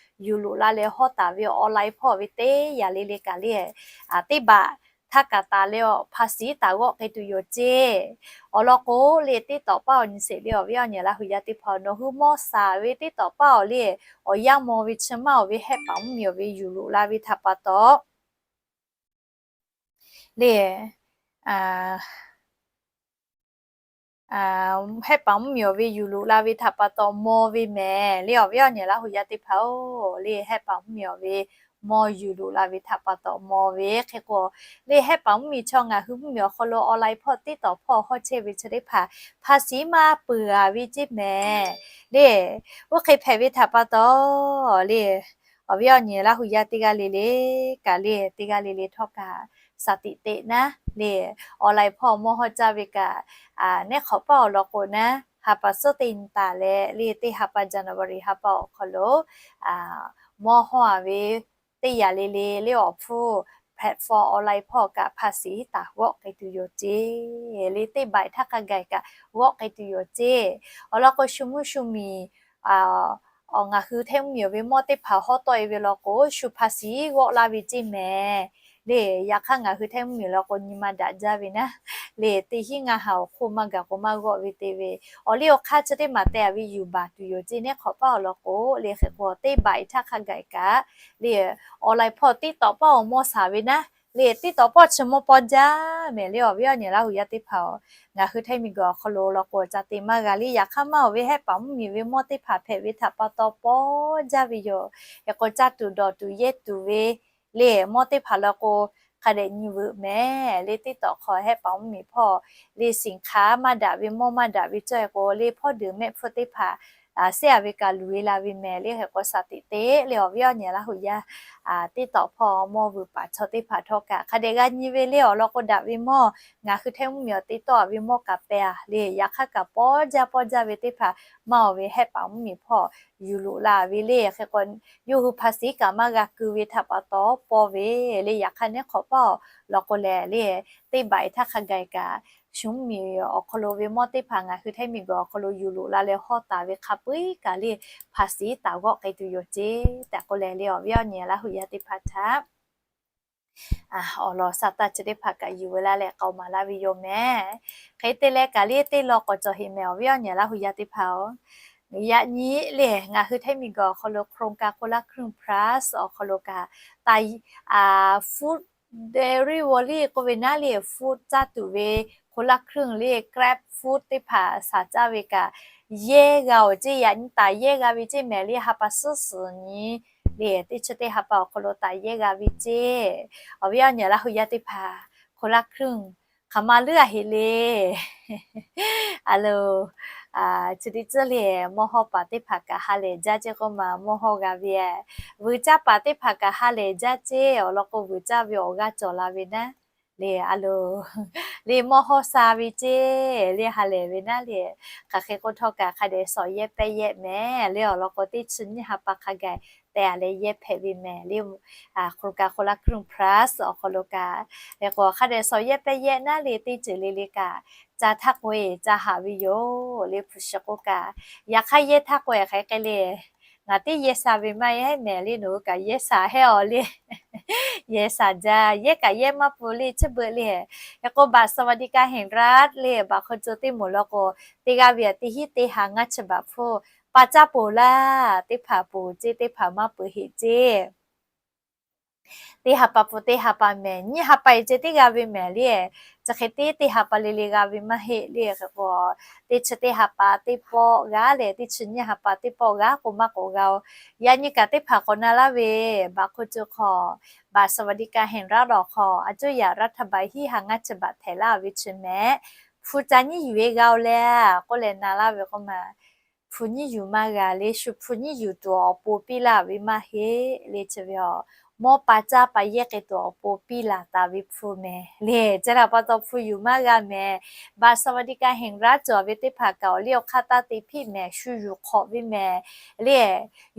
yuˬ loꞈ la leh hawˇ taˍ ve online hpawˇ ve teˇ yanˇ le le kaꞈ le, teˇ baꞈ htaˇ kaꞈ taˍ leh awˬ hpa siˉ taˍ g'awˆ k'ai tuˬ yoˬ ceˇ. Awˬ lawn k'o le, teˇ tawꞈ paˇ awˬ nyi sheˍ le, awˬ viˉ awˬ nyi Laˇ hu yaˇ teˇ hpaˍ, nawˬ hui mawˇ shaˍ ve teˇ tawꞈ paˇ awˬ le, awˬ yanˇ maw ve chi maˇ awˬ ve hehˆ paˍ mvuhˇmiˬ awˬ ve yuˬ loꞈ la ve htaꞈ pa taw le, hehˆ paˍ mvuhˇmiˬ awˬ ve yuˬ loꞈ la ve htaꞈ pa taw maw ve mehˍ le, awˬ viˉ awˬ nyi Laˇ hu yaˇ teˇ hpaˍ-oˬ. Le hehˆ paˍ mvuhˇmiˬ awˬ ve mawˇ yuˬ loꞈ la ve htaꞈ pa taw maw ve. Hk'e k'o, le hehˆ paˍ mvuhˇmiˬ chaw ngaˬ hui mvuhˇmiˬ awˬ hk'aw lo online hpawˇ teˇ tawꞈ hpawˇ hawˇ chehˇ ve chi teˇ hpaˍ hpa siˉ maˇ peuˬ a ve ceˇ mehˍ le. Oˇ hk'e hpehꞈ ve htaꞈ pa taw le, awˬ viˉ awˬ nyi Laˇ hu yaˇ teˇ g'aˇ le le kaꞈ le, teˇ g'aˇ le le htawˇ kaꞈ shaˍ tiꞈ teꞈ naˉ le, online hpawˇ mawˇ hawˇ caˇ ve kaꞈ, neˉ hk'awꞈ paˇ awˬ lawn k'o naˉ, ha pa suhˉ teˇ nyi taˍ leh le, teˇ ha pa January ha pa awˬ hk'aw lo mawˇ hawˇ a ve teˇ yanˇ le le le awˬ hpfuhˇ platform online hpawˇ kaꞈ hpa siˉ taˍ g'awˆ k'ai tuˬ yoˬ ceˇ. Le teˇ baꞈ htaˇ hk'a gaˬ kaꞈ g'awˆ k'ai tuˬ yoˬ ceˇ. Awˬ lawn k'o, shu mvuhˇ shu miˬ awˬ ngaˬ hui Htaiˇ mvuhˇmiˬ awˬ ve mawˇ teˇ hpaˍ hawˇ tawˆ e ve law k'o, shu hpa siˉ g'awˆ laˇ ve ceˇ mehˍ le. Yaꞈ hk'aˇ ngaˬ hui Htaiˇ mvuhˇmiˬ law k'o, nyi ma daꞈ jaˇ ve naˉ le, teˇ hinˉ ngaˇ ha awˬ hk'oˆ maˇ gaˬ k'o maˇ g'awˆ ve te ve, awˬ liˇ awˬ hk'aˇ chi teˇ maˬ teh a ve yuˬ baˬ tuˬ yoˬ ceˇ. Neˉ hk'awꞈ paˇ awˬ lawn k'o le, hk'e k'o teˇ baꞈ iˉ htaˇ hk'a gaˬ kaꞈ le, online hpawˇ teˇ tawꞈ paˇ awˬ mawˇ shaˍ ve naˉ le, teˇ tawꞈ paˇ chi mawˇ pawˇ jaˇ mehˍ le, awˬ viˉ awˬ nyi Laˇ hu yaˇ teˇ hpaˍ-oˬ. Ngaˬ hui Htaiˇ miˬguiˬ awˬ hk'aw lo law k'o, ca te maˇ g'a le. Yaꞈ hk'aˇ maˇ awˬ ve hehˆ paˍ mvuhˇmiˬ ve mawˇ teˇ hpaˍ hpehꞈ ve htaꞈ pa taw pawˇ jaˇ ve yoˬ. Hk'e k'o, caˇ tuˬ dawˬ tuˬ yehˇ tuˬ ve le, mawˇ teˇ hpaˍ law k'o, hk'a dehꞈ nyi veuꞈ mehˍ le. Teˇ tawꞈ hk'aw hehˆ paˍ mvuhˇmiˬ hpawˇ le, สินค้า maˇ daꞈ ve, mawˇ maˇ daꞈ ve cawˇ e k'o le, hpawˇ deuˬ mehˆ hpfuhˇ teˇ hpaˍ seˉ a ve kaꞈ luˬ e la ve mehˍ le. Hk'e k'o shaˍ tiꞈ te le awˬ viˉ awˬ nyi Laˇ huˍ yaˇ TikTok hpawˇ mawˇ vuiˬ paˍ chaw teˇ hpaˍ htawˇ kaꞈ hk'a dehꞈ g'a nyi ve le awˬ lawn k'o daꞈ ve mawˇ. Ngaˬ hui Htaiˇ mvuhˇmiˬ awˬ te tawˆ a ve mawˇ kaꞈ pehˇ a le. Yaꞈ hk'aˇ kaꞈ pawˇ jaˇ pawˇ jaˇ ve teˇ hpaˍ maˇ awˬ ve hehˆ paˍ mvuhˇmiˬ hpawˇ yuˬ loꞈ la ve le. Hk'e k'o yawˇ hui hpaˍ siˉ kaꞈ maˇ g'a keu ve htaꞈ pa taw pawˇ ve le. Yaꞈ hk'aˇ neˉ hk'awꞈ paˇ awˬ lawn k'o lehˬ le, teˇ baꞈ e htaˇ hk'a gaˬ kaꞈ shu mvuhˇmiˬ awˬ hk'aw lo ve mawˇ teˇ hpaˍ ngaˬ hui Htaiˇ miˬguiˬ awˬ hk'aw lo yuˬ loꞈ la leh hawˇ taˍ ve hk'a peu eˬ kaꞈ le hpaˍ siˉ taˍ g'awˆ k'ai tuˬ yoˬ ceˇ tehꞈ k'oˆ leh le awˬ viˉ awˬ nyi Laˇ huˍ yaˇ teˇ hpaˍ htaꞈ awˬ lawn sha taˇ chi teˇ hpaˍ kaꞈ yuˬ ve laˇ leh k'aoˍ maˍ laˇ ve yoˬ mehˍ. Hk'e te leh kaꞈ le teˇ lawn k'awꞈ cawˬ heꞈ mehˍ awˬ viˉ awˬ nyi Laˇ huˍ yaˇ teˇ hpaˍ-oˬ. Yaꞈ nyi le ngaˬ hui Htaiˇ miˬguiˬ awˬ hk'aw lo โครงการคนละครึ่ง Plus awˬ hk'aw lo kaꞈ taˍ food delivery k'oˆ ve naˉ le food caˇ tuˬ ve คนละครึ่ง le GrabFood teˇ hpaˍ shaˍ caˇ ve kaꞈ yehˇ g'a oˬ ceˇ. Yaꞈ nyi taˍ yehˇ g'a ve ceˇ mehˍ le ha pa suhˉ suhˍ nyi le teˇ chi teˇ ha pa awˬ hk'aw lo taˍ yehˇ g'a ve ceˇ. Awˬ viˉ awˬ nyi Laˇ huˍ yaˇ teˇ hpaˍ คนละครึ่ง hk'aˬ ma leuˉ a heꞈ le. A lo, chi teˇ tcuhˉ le mawˇ hawˇ paˍ teˇ hpaˍ kaꞈ ha lehˬ jaˇ ceˇ k'oˆ ma mawˇ hawˇ g'a ve, vuiˬ caˇ paˍ teˇ hpaˍ kaꞈ ha lehˬ jaˇ ceˇ. Awˬ lawn k'o vuiˬ caˇ ve awˬ g'aˇ cawˬ la ve naˉ le a lo le mawˇ hawˇ sha ve ceˇ le ha lehˬ ve naˉ le. Hk'aˬ hk'e k'oˆ htawˇ kaꞈ hk'a dehꞈ shawˍ yehˇ pehˇ yehˇ mehˍ le awˬ lawn k'o teˇ chi nyiˇ ha pa hk'a gaˬ tehˬ a leh yehˇ hpehꞈ ve mehˍ le. โครงการคนละครึ่ง Plus awˬ hk'aw lo kaꞈ le k'o hk'a dehꞈ shawˍ yehˇ pehˇ yehˇ naˉ le teˇ ceuˬ le le kaꞈ ca htaˇ k'o e ca haꞈ ve yoˬ le hpu shi k'oˆ kaꞈ. Yaꞈ hk'aˇ yehˇ htaˇ k'o e hk'e k'ai le ngaˬ teˇ yehˇ sha ve maˇ heˆ mehˍ le nawˬ hui kaꞈ yehˇ sha hehˉ aw le. Yehˇ sha jaˇ yehˇ kaꞈ yehˇ maˇ pun le chi beuꞈ le. Hk'e k'o บัตรสวัสดิการแห่งรัฐ le baꞈ hk'aw co teˇ moˍ law k'o teˇ g'aˇ ve a teˇ hinˉ teˇ ha ngaˇ chi baꞈ hpfuhˇ pa caˇ poˬ laˇ. Teˇ hpaˍ poˬ ceˇ teˇ hpaˍ maˇ peuˬ heꞈ ceˇ. Teˇ ha pa pun teˇ ha pa mehˍ nyiˇ ha pa e ceh teˇ g'aˇ ve mehˍ le. Chi hk'e te teˇ ha pa le le g'a ve maˇ heˆ le. Hk'e k'o teˇ chi teˇ ha pa teˇ pawˆ g'aˇ leh teˇ chi nyiˇ ha pa teˇ pawˆ g'aˇ k'o maˇ k'awꞈ g'a oˬ. Yaꞈ nyi kaꞈ teˇ hpaˍ k'awꞈ na laˇ ve baꞈ hk'aw co hk'aw บัตรสวัสดิการแห่งรัฐ awˬ hk'aw a coˇ yaꞈ รัฐบาล hiˉ ha ngaˇ chi baꞈ htehꞈ laˇ ve chi mehˍ. Hpu ca nyiˇ yuˬ e g'a oˬ le k'oˆ leh na laˇ ve k'oˆ ma hpu nyiˇ yuˬ maˇ g'a le shu hpu nyiˇ yuˬ tuˬ awˬ pon piˇ laˇ ve maˇ heˆ le chi ve aˬ. Mawˇ pa caˇ pa yehˇ k'ai tuˬ awˬ pon piˇ laˬ taˍ ve hpu mehˍ le. Chi htaꞈ pa taw hpu yuˬ maˇ g'a mehˍ. บัตรสวัสดิการแห่งรัฐ cawˬ ve teˇ hpaˍ kaꞈ awˬ liˇ awˬ hk'aˇ taˇ te hpiˆ mehˍ shu yuˬ hk'awꞈ ve mehˍ le.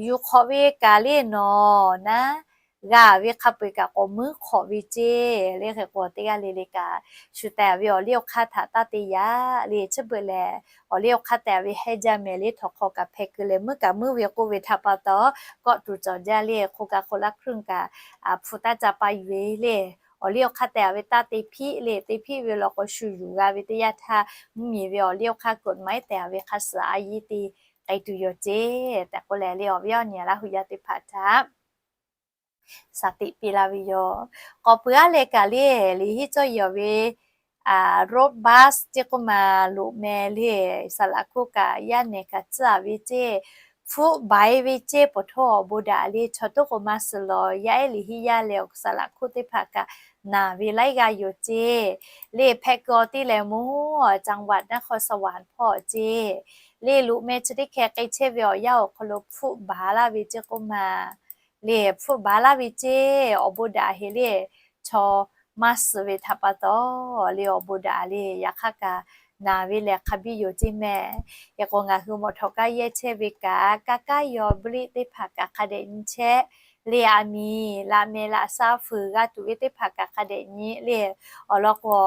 Yuˬ hk'awꞈ ve kaꞈ le nawˬ naˉ g'a ve hk'a peu eˬ kaꞈ k'awꞈ muiˉ hk'awꞈ ve ceˇ le. Hk'e k'o teˇ g'aˇ le le kaꞈ shu tehˬ ve awˬ liˇ awˬ hk'aˇ htaꞈ taˇ te yaꞈ le chi beuꞈ lehˬ awˬ liˇ awˬ hk'aˇ tehˬ ve hehnˇ jaˇ mehˍ le htawnˍ hk'aw kaꞈ hpeh keu leh muiˉ kaꞈ muiˉ ve k'oˆ ve htaꞈ pa taw kawˆ tuˬ cawˬ jaˇ le. Hk'oˆ kaꞈ คนละครึ่ง kaꞈ hpu taˇ ca pa yuˬ e le awˬ liˇ awˬ hk'aˇ tehˬ ve taˇ te hpiˆ le te hpiˆ ve law k'o shu yuˬ g'a ve teˇ yanˇ htaˇ mvuhˇmiˬ ve awˬ liˇ awˬ hk'aˇ กฎหมาย tehˬ ve hk'a suhˍ a yiˇ te k'ai tuˬ yoˬ ceˇ tehꞈ k'oˆ leh le awˬ viˉ awˬ nyi Laˇ huˍ yaˇ teˇ hpaˍ htaꞈ shaˍ tiꞈ piˇ laˇ ve yoˬ. K'awꞈ peuˬ aˉ leh kaꞈ le liꞈ hiˉ cawˇ yehˬ ve road bus ceˇ k'oˆ ma loꞈ meh le saˍ laꞈ hkoˆ kaꞈ yaˇ nehˬ kaꞈ tcuhˉ a ve ceˇ hpfuhˆ baˬ e ve ceˇ pawˬ htawˇ awˬ bon daꞈ le chaw toˉ k'o maˇ suh law yaˇ ehˉ liꞈ hiˉ yaˇ leh awˬ saˍ laꞈ hkoˆ teˇ hpaˍ kaꞈ naˍ ve laiˉ g'aˇ yoˬ ceˇ. Le hpehꞈ keu awˬ te lehˬ mawˇ จังหวัดนครสวรรค์ hpawˇ ceˇ le loꞈ meh chi teˇ hkeh k'ai chehˇ ve awˬ yanˇ awˬ hk'aw lo hpfuhˆ baˬ laˇ ve ceˇ k'oˆ ma le hpfuhˆ baˬ laˇ ve ceˇ awˬ bon daꞈ heˍ le chaw maˇ suh ve htaꞈ pa taw le awˬ bon daꞈ le yaꞈ hk'aˇ kaꞈ naˍ ve lehˬ hk'a biˇ yoˬ ceˇ mehˍ. Hk'e k'o ngaˬ hui mawꞈ htawꞈ kaˇ yehˇ chehˇ ve kaꞈ kaˇ kaˇ yaw bliˆ teˇ hpaˍ kaꞈ hk'a dehꞈ nyi chehˇ le aˬ miˍ laꞈ mehˍ laꞈ sha fuiˍ g'a tuˬ ve teˇ hpaˍ kaꞈ hk'a dehꞈ nyi le awˬ lawn k'o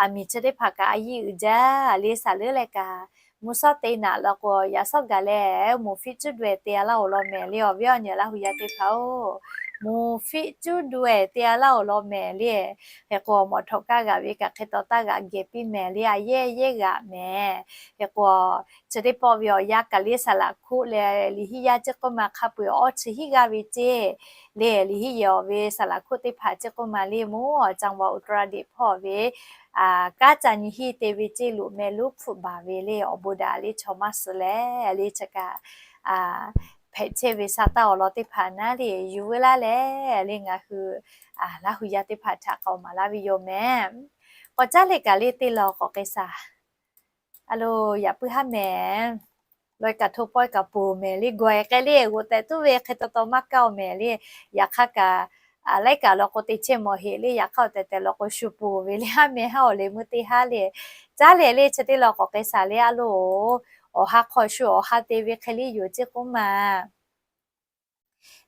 aˬ miˍ chi teˇ hpaˍ kaꞈ a yiˇ uiˍ jaˇ le saˍ leuˉ leh kaꞈ mvuhˇ shawˉ te naꞈ law k'o yaꞈ shawˉ gaˬ leh moˍ fiˆ cuˉ daweh te a laˇ awˬ lawn mehˍ le awˬ viˉ awˬ nyi Laˇ huˍ yaˇ teˇ hpaˍ-oˬ. Moˍ fiˆ cuˉ daweh te a laˇ awˬ lawn mehˍ le. Hk'e k'o mawꞈ htawꞈ kaˇ g'aꞈ ve kaꞈ hk'e taw taˇ g'aꞈ geh piˇ mehˍ le a yehˇ yehˇ g'aꞈ mehˍ. Hk'e k'o chi teˇ pawˆ ve awˬ yanˇ kaꞈ le saˍ laꞈ hkoˆ leh liꞈ hiˉ yaˇ ceˇ k'oˆ ma hk'a peu-eˬ awˇ chi hiˉ g'aˇ ve ceˇ le liꞈ hiˉ yehˬ awˬ ve saˍ laꞈ hkoˆ teˇ hpaˍ ceˇ k'oˆ ma le mawˇ จังหวัดอุตรดิตถ์ hpawˇ ve kaˉ ca nyi hiˇ te ve ceˇ loꞈ meh lonˉ hpfuhˆ baˬ ve le awˬ bon daꞈ le chaw maˇ suh leh le chi kaꞈ hpehꞈ chehˇ ve sha taˇ awˬ lawn teˇ hpaˍ naˉ le yuˬ veu laˇ leh le ngaˬ hui Laˇ huˍ yaˇ teˇ hpaˍ htaꞈ k'awꞈ maˍ laˇ ve yoˬ mehˍ. K'awꞈ caˉ leh kaꞈ le teˇ lawn k'awꞈ k'ai shaˍ. A lo, yaꞈ puiˉ haˉ mehˍ. Gawˬ kaꞈ hto pawehˇ kaꞈ ponˬ mehˍ le, gawˬ k'ai le g'oꞈ tehꞈ tuˉ ve hk'e taw taw maˇ kaˇ-oˬ mehˍ le. Yaꞈ hk'aˇ kaꞈ, a laiˉ kaꞈ law k'o te chehˇ mawˬ heꞈ le, yaꞈ hk'aˇ awˬ tehˬ tehˬ law k'o shu ponˬ ve le, haˉ meh haˉ awˬ leh meuˇ teˇ haˉ le. Caˉ leh le chi teˇ law k'awꞈ k'ai shaˍ le a loˬ. Awˬ ha hk'aw shu awˬ ha te ve hk'e le yoˬ ceˇ k'oˆ ma.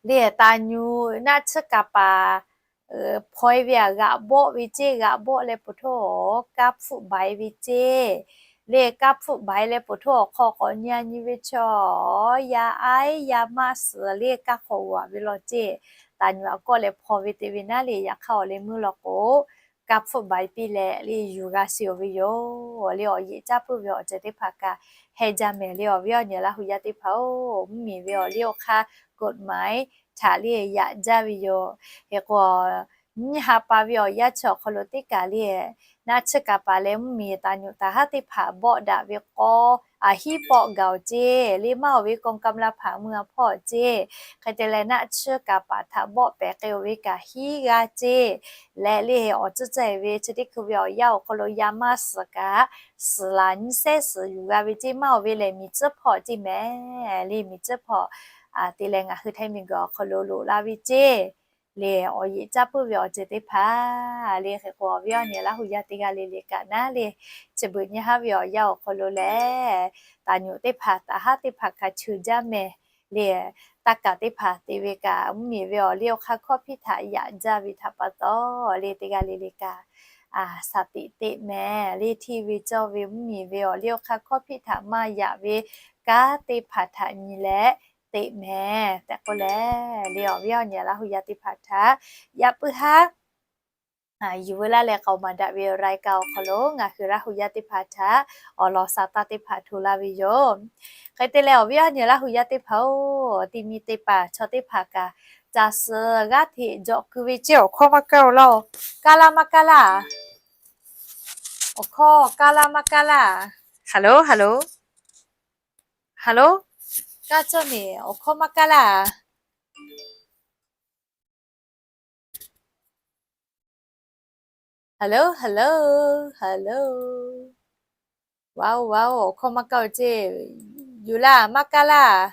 Le taˍ nyuꞈ naˆ tsuhˇ kaˍ paˍ hpaw-e ve aꞈ g'aꞈ bawˆ ve ceˇ, g'aꞈ bawˆ leh poˬ htoˇ kaˇ hpfuhˆ baiˍ ve ceˇ. Le kaˇ hpfuhˆ baiˍ leh poˬ htoˇ awˬ hk'aw k'awꞈ nyi a nyi ve chaw, yaˇ aiˉ yaˇ maˇ suhˍ le kaˇ hk'aw g'aꞈ ve law ceˇ. Taˍ nyuꞈ aꞈ kawˆ leh hpaw ve te ve naˉ le, yaꞈ hk'aˇ awˬ leh meuˇ law k'o, kaˇ hpfuhˆ baiˍ piˇ leh le yuˬ g'a sheˍ-oˬ ve yoˬ. Le awˬ yeꞈ caˇ puiˉ ve awˬ ceuˬ teˇ hpaˍ kaꞈ heh jaˇ mehˍ le awˬ viˉ awˬ nyi Laˇ hu yaˇ teˇ hpaˍ-oˬ, mvuhˇmiˬ ve awˬ liˇ awˬ hk'aˇ กฎหมาย htaꞈ le yaꞈ jaˇ ve yoˬ. Hk'e k'o, nyiˇ ha pa ve awˬ yanˇ chi awˬ hk'aw lo teˇ kaˬ le, naˆ tsuhˇ kaˍ paˍ leh mvuhˇmiˬ taˍ nyuꞈ taˍ haˉ teˇ hpaˍ bawˆ daꞈ ve k'aw, a hiˉ pawˆ gaˬ-oˬ ceˇ. Le maˇ oˬ ve กองกำลัง hpaˍ mui a hpawˇ ceˇ. Hk'e te leh naˆ tsuhˇ kaˍ paˍ htaꞈ bawˆ pehˍ k'ai-oˬ ve kaꞈ hiˉ g'aˇ ceˇ. Leh le awˬ tcuhˇ ceh ve chi teˇ hkui ve awˬ yanˇ awˬ hk'aw lo yaˇ maˇ suhˍ kaꞈ, suhˍ laˬ nyiˇ sehˉ suhˍ yuˬ g'a ve ceˇ, maˇ oˬ ve lehˬ miˬ tcuhˉ hpawˇ ceˇ mehˍ. Le miˬ tcuhˉ hpawˇ te leh ngaˬ hui Htaiˇ miˬguiˬ awˬ hk'aw lo loꞈ la ve ceˇ. Le awˬ yeꞈ caˇ puiˉ ve awˬ ceuˬ teˇ hpaˍ le hk'e k'o awˬ viˉ awˬ nyi Laˇ hu yaˇ teˇ g'aˇ le le kaꞈ naˉ le, chi beuꞈ nyiˇ haˉ ve awˬ yanˇ awˬ hk'aw lo lehˬ, taˍ nyuꞈ teˇ hpaˍ taˍ haˉ teˇ hpaˍ hkanˍ cheu jaˇ mehˍ. Le taˇ kaˍ teˇ hpaˍ te ve kaꞈ mvuhˇmiˬ ve awˬ liˇ awˬ hk'aˇ hkawˇ hpiˇ htaꞈ yaꞈ jaˇ ve htaꞈ pa taw, le teˇ g'aˇ le le kaꞈ shaˍ tiꞈ teꞈ mehˍ. Le hteˇ ve cawˇ ve mvuhˇmiˬ ve awˬ liˇ awˬ hk'aˇ hkawˇ hpiˇ htaꞈ maˇ yaꞈ ve kanˉ teˇ hpaˍ htaꞈ nyi leh teꞈ mehˍ tehꞈ k'oˆ leh, le awˬ viˉ awˬ nyi Laˇ hu yaˇ teˇ hpaˍ htaꞈ yaꞈ puiˉ haˉ yuˬ veu laˇ leh k'aoˍ maˍ daꞈ ve รายการ awˬ hk'aw lo ngaˬ hui Laˇ hu yaˇ teˇ hpaˍ htaꞈ awˬ lawn sa taˇ teˇ hpaˍ hto laˇ ve yoˬ. Hk'e te leh awˬ viˉ awˬ nyi Laˇ hu yaˇ teˇ hpaˍ-oˬ, ti mi te paˍ chaw teˇ hpaˍ kaꞈ caˬ suhˍ g'aˇ hteꞈ jawꞈ keu ve ceˇ. Awˬ hkawˇ maˇ kaˇ-oˬ laˇ-oˬ. Kaˇ laˇ maˇ kaˇ laˇ? Awˬ hkawˇ kaˇ laˇ maˇ kaˇ laˇ? Hello, hello, hello, kaˇ cawˇ mehˍ. Awˬ hkawˇ maˇ kaˇ laˇ? Hello, hello, hello. Wa-oˬ, wa-oˬ, awˬ hkawˇ maˇ kaˇ-oˬ ceˇ. Yuˬ laˇ maˇ kaˇ laˇ?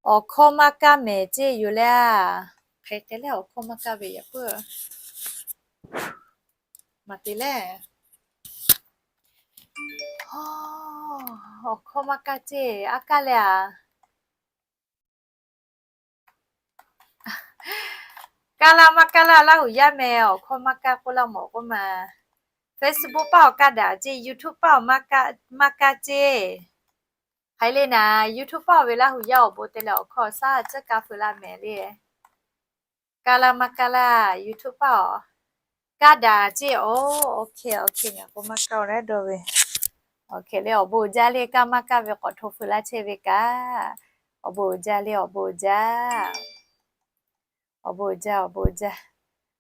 Awˬ hkawˇ maˇ kaˇ mehˍ ceˇ yuˬ leh a. Hk'e hk'e leh awˬ hkawˇ maˇ kaˇ ve yaꞈ puiˉ maˍ te leh. Awˬ hkawˇ maˇ kaˇ ceˇ, a kaˇ leh a. Kaˇ laˇ maˇ kaˇ laˇ, Laˇ hu yaˇ meh awˬ hkawˇ maˇ kaˇ k'oˆ laˇ mawˬ k'oˆ ma. Facebook paˇ awˬ kaˇ daꞈ ceˇ, YouTube paˇ awˬ maˇ kaˇ ceˇ. Hk'e le naˍ, YouTube paˇ awˬ ve Laˇ hu yaˇ awˬ bon te leh awˬ hkawˇ shaˉ tcuhˉ kaˇ feu laˇ mehˍ le. Kaˇ laˇ maˇ kaˇ laˇ, YouTube paˇ awˬ kaˇ daꞈ ceˇ. Awˬ hk'e, awˬ hk'e, ngaˬ k'o maˇ kaˇ-oˬ leh dawˇ ve. Awˬ hk'e le awˬ bon jaˇ le, kaˇ maˇ kaˇ ve k'awꞈ hto feu laˇ chehˇ ve kaꞈ, awˬ bon jaˇ le, awˬ bon jaˇ. Awˬ bon jaˇ, awˬ bon jaˇ.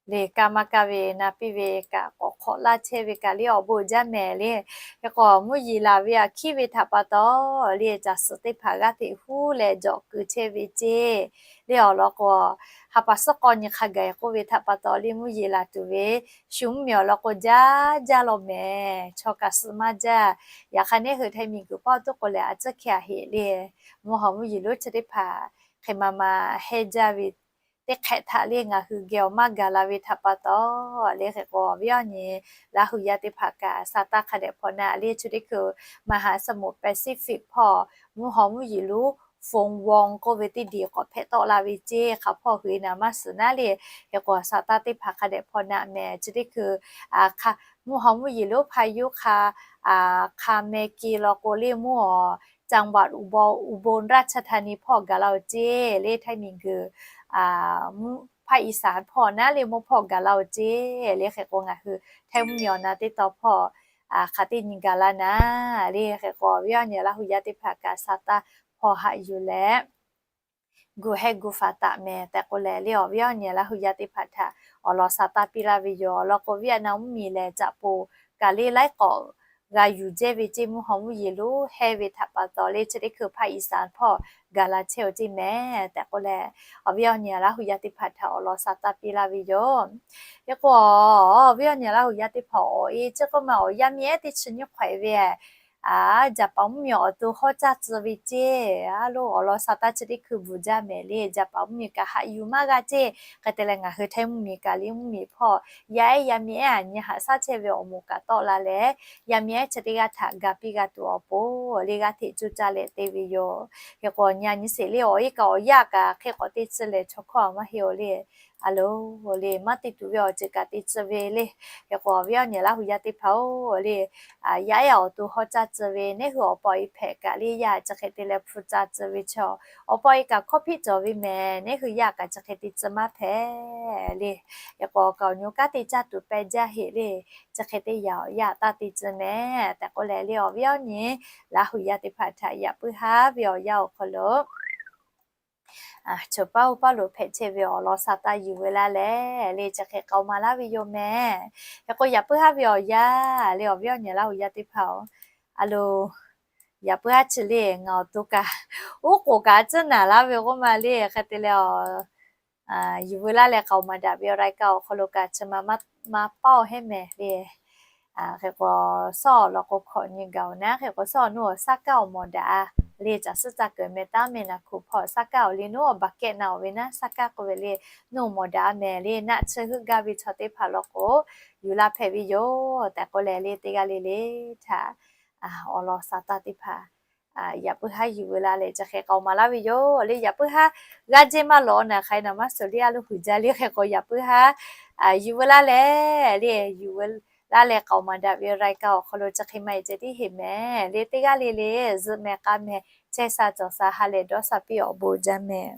Le kaˇ maˇ kaˇ ve na piˇ ve kaꞈ k'awꞈ hk'awꞈ laˇ chehˇ ve kaꞈ le awˬ bon jaˇ mehˍ le. Hk'e k'o mvuhˇ yeˬ laˬ ve aꞈ hkiˉ ve htaꞈ pa taw le caˬ suhˍ teˇ hpaˍ g'aˇ hteꞈ huˉ leh jawꞈ keu chehˇ ve ceˇ. Le awˬ lawn k'o, ha pa suhˉ k'awˇ nyi hk'a gaˬ k'oˆ ve htaꞈ pa taw le mvuhˇ yeˬ laˬ tuˬ ve shu mvuhˇmiˬ awˬ lawn k'o jaˇ jaˇ law mehˍ. Chaw kaꞈ suh maˇ jaˇ. Yaꞈ hk'aˇ neˇ hui Htaiˇ miˬguiˬ paˇ awˬ toˆ k'o lehˬ a tcuhˉ hkeh a heꞈ le, mvuhˇ haw mvuhˇ yeˬ lonˉ chi teˇ hpaˍ hk'e ma ma heh jaˇ ve teˇ hk'ehꞈ htaꞈ le ngaˬ hui geh awˬ maˇ gaˬ la ve htaꞈ pa taw le hk'e k'o awˬ viˉ awˬ nyi Laˇ hu yaˇ teˇ hpaˍ kaꞈ sa taˇ hk'a dehꞈ hpaw naˆ le chi teˇ hkui มหาสมุทรแปซิฟิก hpawˇ mvuhˇ haw mvuhˇ yeˬ lonˉ โฟนวง k'oˆ ve teˇ diˬ k'awꞈ hpehꞈ tawˆ la ve ceˇ. Hk'a hpawˇ hui naˍ maˇ suhˍ naˉ le hk'e k'o sa taˇ teˇ hpaˍ hk'a dehꞈ hpaw naˆ mehˍ chi teˇ hkui mvuhˇ haw mvuhˇ yeˬ lonˉ พายุ hk'a hk'a meh ke law k'o le mvuhˇ awˬ จังหวัดอุบลราชธานี hpawˇ gaˬ la-oˬ ceˇ. Le Htaiˇ miˬguiˬ mvuhˇ ภาคอีสาน hpawˇ naˉ le mvuhˇ hpawˇ gaˬ la-oˬ ceˇ. Le hk'e k'o ngaˬ hui Htaiˇ mvuhˇmiˬ awˬ na teˇ taw hpawˇ hk'aˬ teˇ nyi gaˬ la naˉ le hk'e k'o awˬ viˉ awˬ nyi Laˇ hu yaˇ teˇ hpaˍ kaꞈ sa taˇ hpaw haꞈ yuˬ leh gu heh gu faˍ taˍ mehˍ tehꞈ k'oˆ leh le awˬ viˉ awˬ nyi Laˇ hu yaˇ teˇ hpaˍ htaꞈ awˬ lawn sa taˇ piˇ laˇ ve yoˬ. Awˬ lawn k'o Vietnam mvuhˇmiˬ lehˬ caꞈ poˬ kaꞈ le laiˉ k'awꞈ g'a yuˬ jehˇ ve ceˇ. Mvuhˇ haw mvuhˇ yeˬ lonˉ heh ve htaꞈ pa taw le chi teˇ hkui ภาคอีสาน hpawˇ gaˬ la chehˇ-oˬ ceˇ mehˍ tehꞈ k'oˆ leh awˬ viˉ awˬ nyi Laˇ hu yaˇ teˇ hpaˍ htaꞈ awˬ lawn sa taˇ piˇ laˇ ve yoˬ. Hk'e k'o awˬ viˉ awˬ nyi Laˇ hu yaˇ teˇ hpaˍ awˬ e chi k'oˆ ma awˬ yaˇ miˇ ehˉ teˇ chi nyiˇ hk'awꞈ e ve Aˬ, jaˇ paˍ mvuhˇmiˬ awˬ to hawˉ caˇ tcuh ve ceˇ. A lo, awˬ lawn sa taˇ chi teˇ hkui bvuhˬ jaˇ mehˍ le. Jaˇ paˍ mvuhˇmiˬ kaꞈ haꞈ yuˬ maˇ g'a ceˇ. Hk'e te leh ngaˬ hui Htaiˇ mvuhˇmiˬ kaꞈ le, mvuhˇmiˬ hpawˇ yaˇ ehˉ yaˇ miˇ ehˉ aꞈ nyi haꞈ shaˉ chehˇ ve awˬ moˍ kaꞈ tawˆ la leh, yaˇ miˇ ehˉ chi teˇ g'aˇ htaꞈ ga piˇ g'a tuˬ awˬ pon le g'aˇ hteꞈ coˇ caˇ leh te ve yoˬ. Hk'e k'o, nyi nyi sheˍ le, awˬ e kaꞈ awˬ yaˇ kaꞈ hk'e k'awꞈ te tcuh lehˬ, chaw hkawˇ a maˇ heˆ oˬ le. A lo, le maˇ te tuˬ ve awˬ ceuˬ kaꞈ te tcuh ve le. Hk'e k'o, awˬ viˉ awˬ nyi Laˇ hu yaˇ teˇ hpaˍ oˬ le, yaˇ ehˉ awˬ to hawˉ caˇ tcuh ve, neˉ hui awˬ pa awˬ e hpehꞈ kaꞈ le, yaˇ chi hk'e te leh hpu caˇ tcuh ve chaw, awˬ pa awˬ e kaꞈ hkawˇ hpiˆ cawˬ ve mehˍ, neˉ hui yaˇ kaꞈ chi hk'e te tcuh maˇ hpehꞈ le. Hk'e k'o, awˬ kaˍ awˬ nyi kanˉ te caˇ tuˬ peh jaˇ heˆ le. Chi hk'e te yaꞈ awˬ yaˇ taˇ te tcuh mehˍ tehꞈ k'oˆ leh le, awˬ viˉ awˬ nyi Laˇ hu yaˇ teˇ hpaˍ htaꞈ yaꞈ puiˉ haˉ ve awˬ yanˇ awˬ hk'aw lo chaw paˇ oˇ paˇ lo hpehꞈ chehˇ ve awˬ lawn sa taˇ yuˬ veu laˇ leh le, chi hk'e k'aoˍ maˍ laˇ ve yoˬ mehˍ. Hk'e k'o, yaꞈ puiˉ haˉ ve awˬ yanˇ le, awˬ viˉ awˬ nyi Laˇ hu yaˇ teˇ hpaˍ oˬ, a lo, yaꞈ puiˉ haˉ chi le, ngaˬ awˬ to kaꞈ uˉ k'oˍ kaꞈ a ciˉ naˍ laˇ ve k'oˆ ma le. Hk'e te leh, yuˬ veu laˇ leh k'aoˍ maˍ daꞈ ve awˬ รายการ awˬ hk'aw lo kaꞈ chi ma maˇ paˇ-oˬ heˆ mehˍ le. Hk'e k'o, sawˉ awˬ lawn k'o hkawꞈ nyi gaˬ-oˬ naˉ, hk'e k'o sawˉ awˬ nuˇ awˬ saˉ kaˉ awˬ mawˬ daꞈ le. Caˬ suhˉ caˇ keunˍ meh taˉ meh naˬ hkuꞈ hpawˇ saˉ kaˉ awˬ le nuˇ awˬ baˬ kehˆ na-oˬ ve naˉ, saˉ kaˉ k'oˆ ve le, nuˇ awˬ mawˬ daꞈ mehˍ le. Naˆ tsuhˇ heuˆ gaˇ ve chaw teˇ hpaˍ law k'o, yuˬ laˇ hpehꞈ ve yoˬ tehꞈ k'oˆ leh le, teˇ g'aˇ le le htaꞈ awˬ lawn sa taˇ teˇ hpaˍ yaꞈ puiˉ haˉ yuˬ veu laˇ leh, chi hk'e k'aoˍ maˍ laˇ ve yoˬ le. Yaꞈ puiˉ haˉ g'aˇ jehˇ maˇ lawꞈ naˍ hk'aˬ hk'e naˬ maˇ suhˍ le, a lo huiˬ jaˇ le. Hk'e k'o, yaꞈ puiˉ haˉ yuˬ veu laˇ leh le, yuˬ veu laˇ leh k'aoˍ maˍ daꞈ ve awˬ รายการ awˬ hk'aw lo chi hk'e maˇ heˆ ceh tiˉ heˆ mehˍ le. Teˇ g'aˇ le le zuhꞈ meh k'a meh chehˇ sha cawˬ sha ha lehˬ dawˇ sha piˇ awˬ bon jaˇ mehˍ.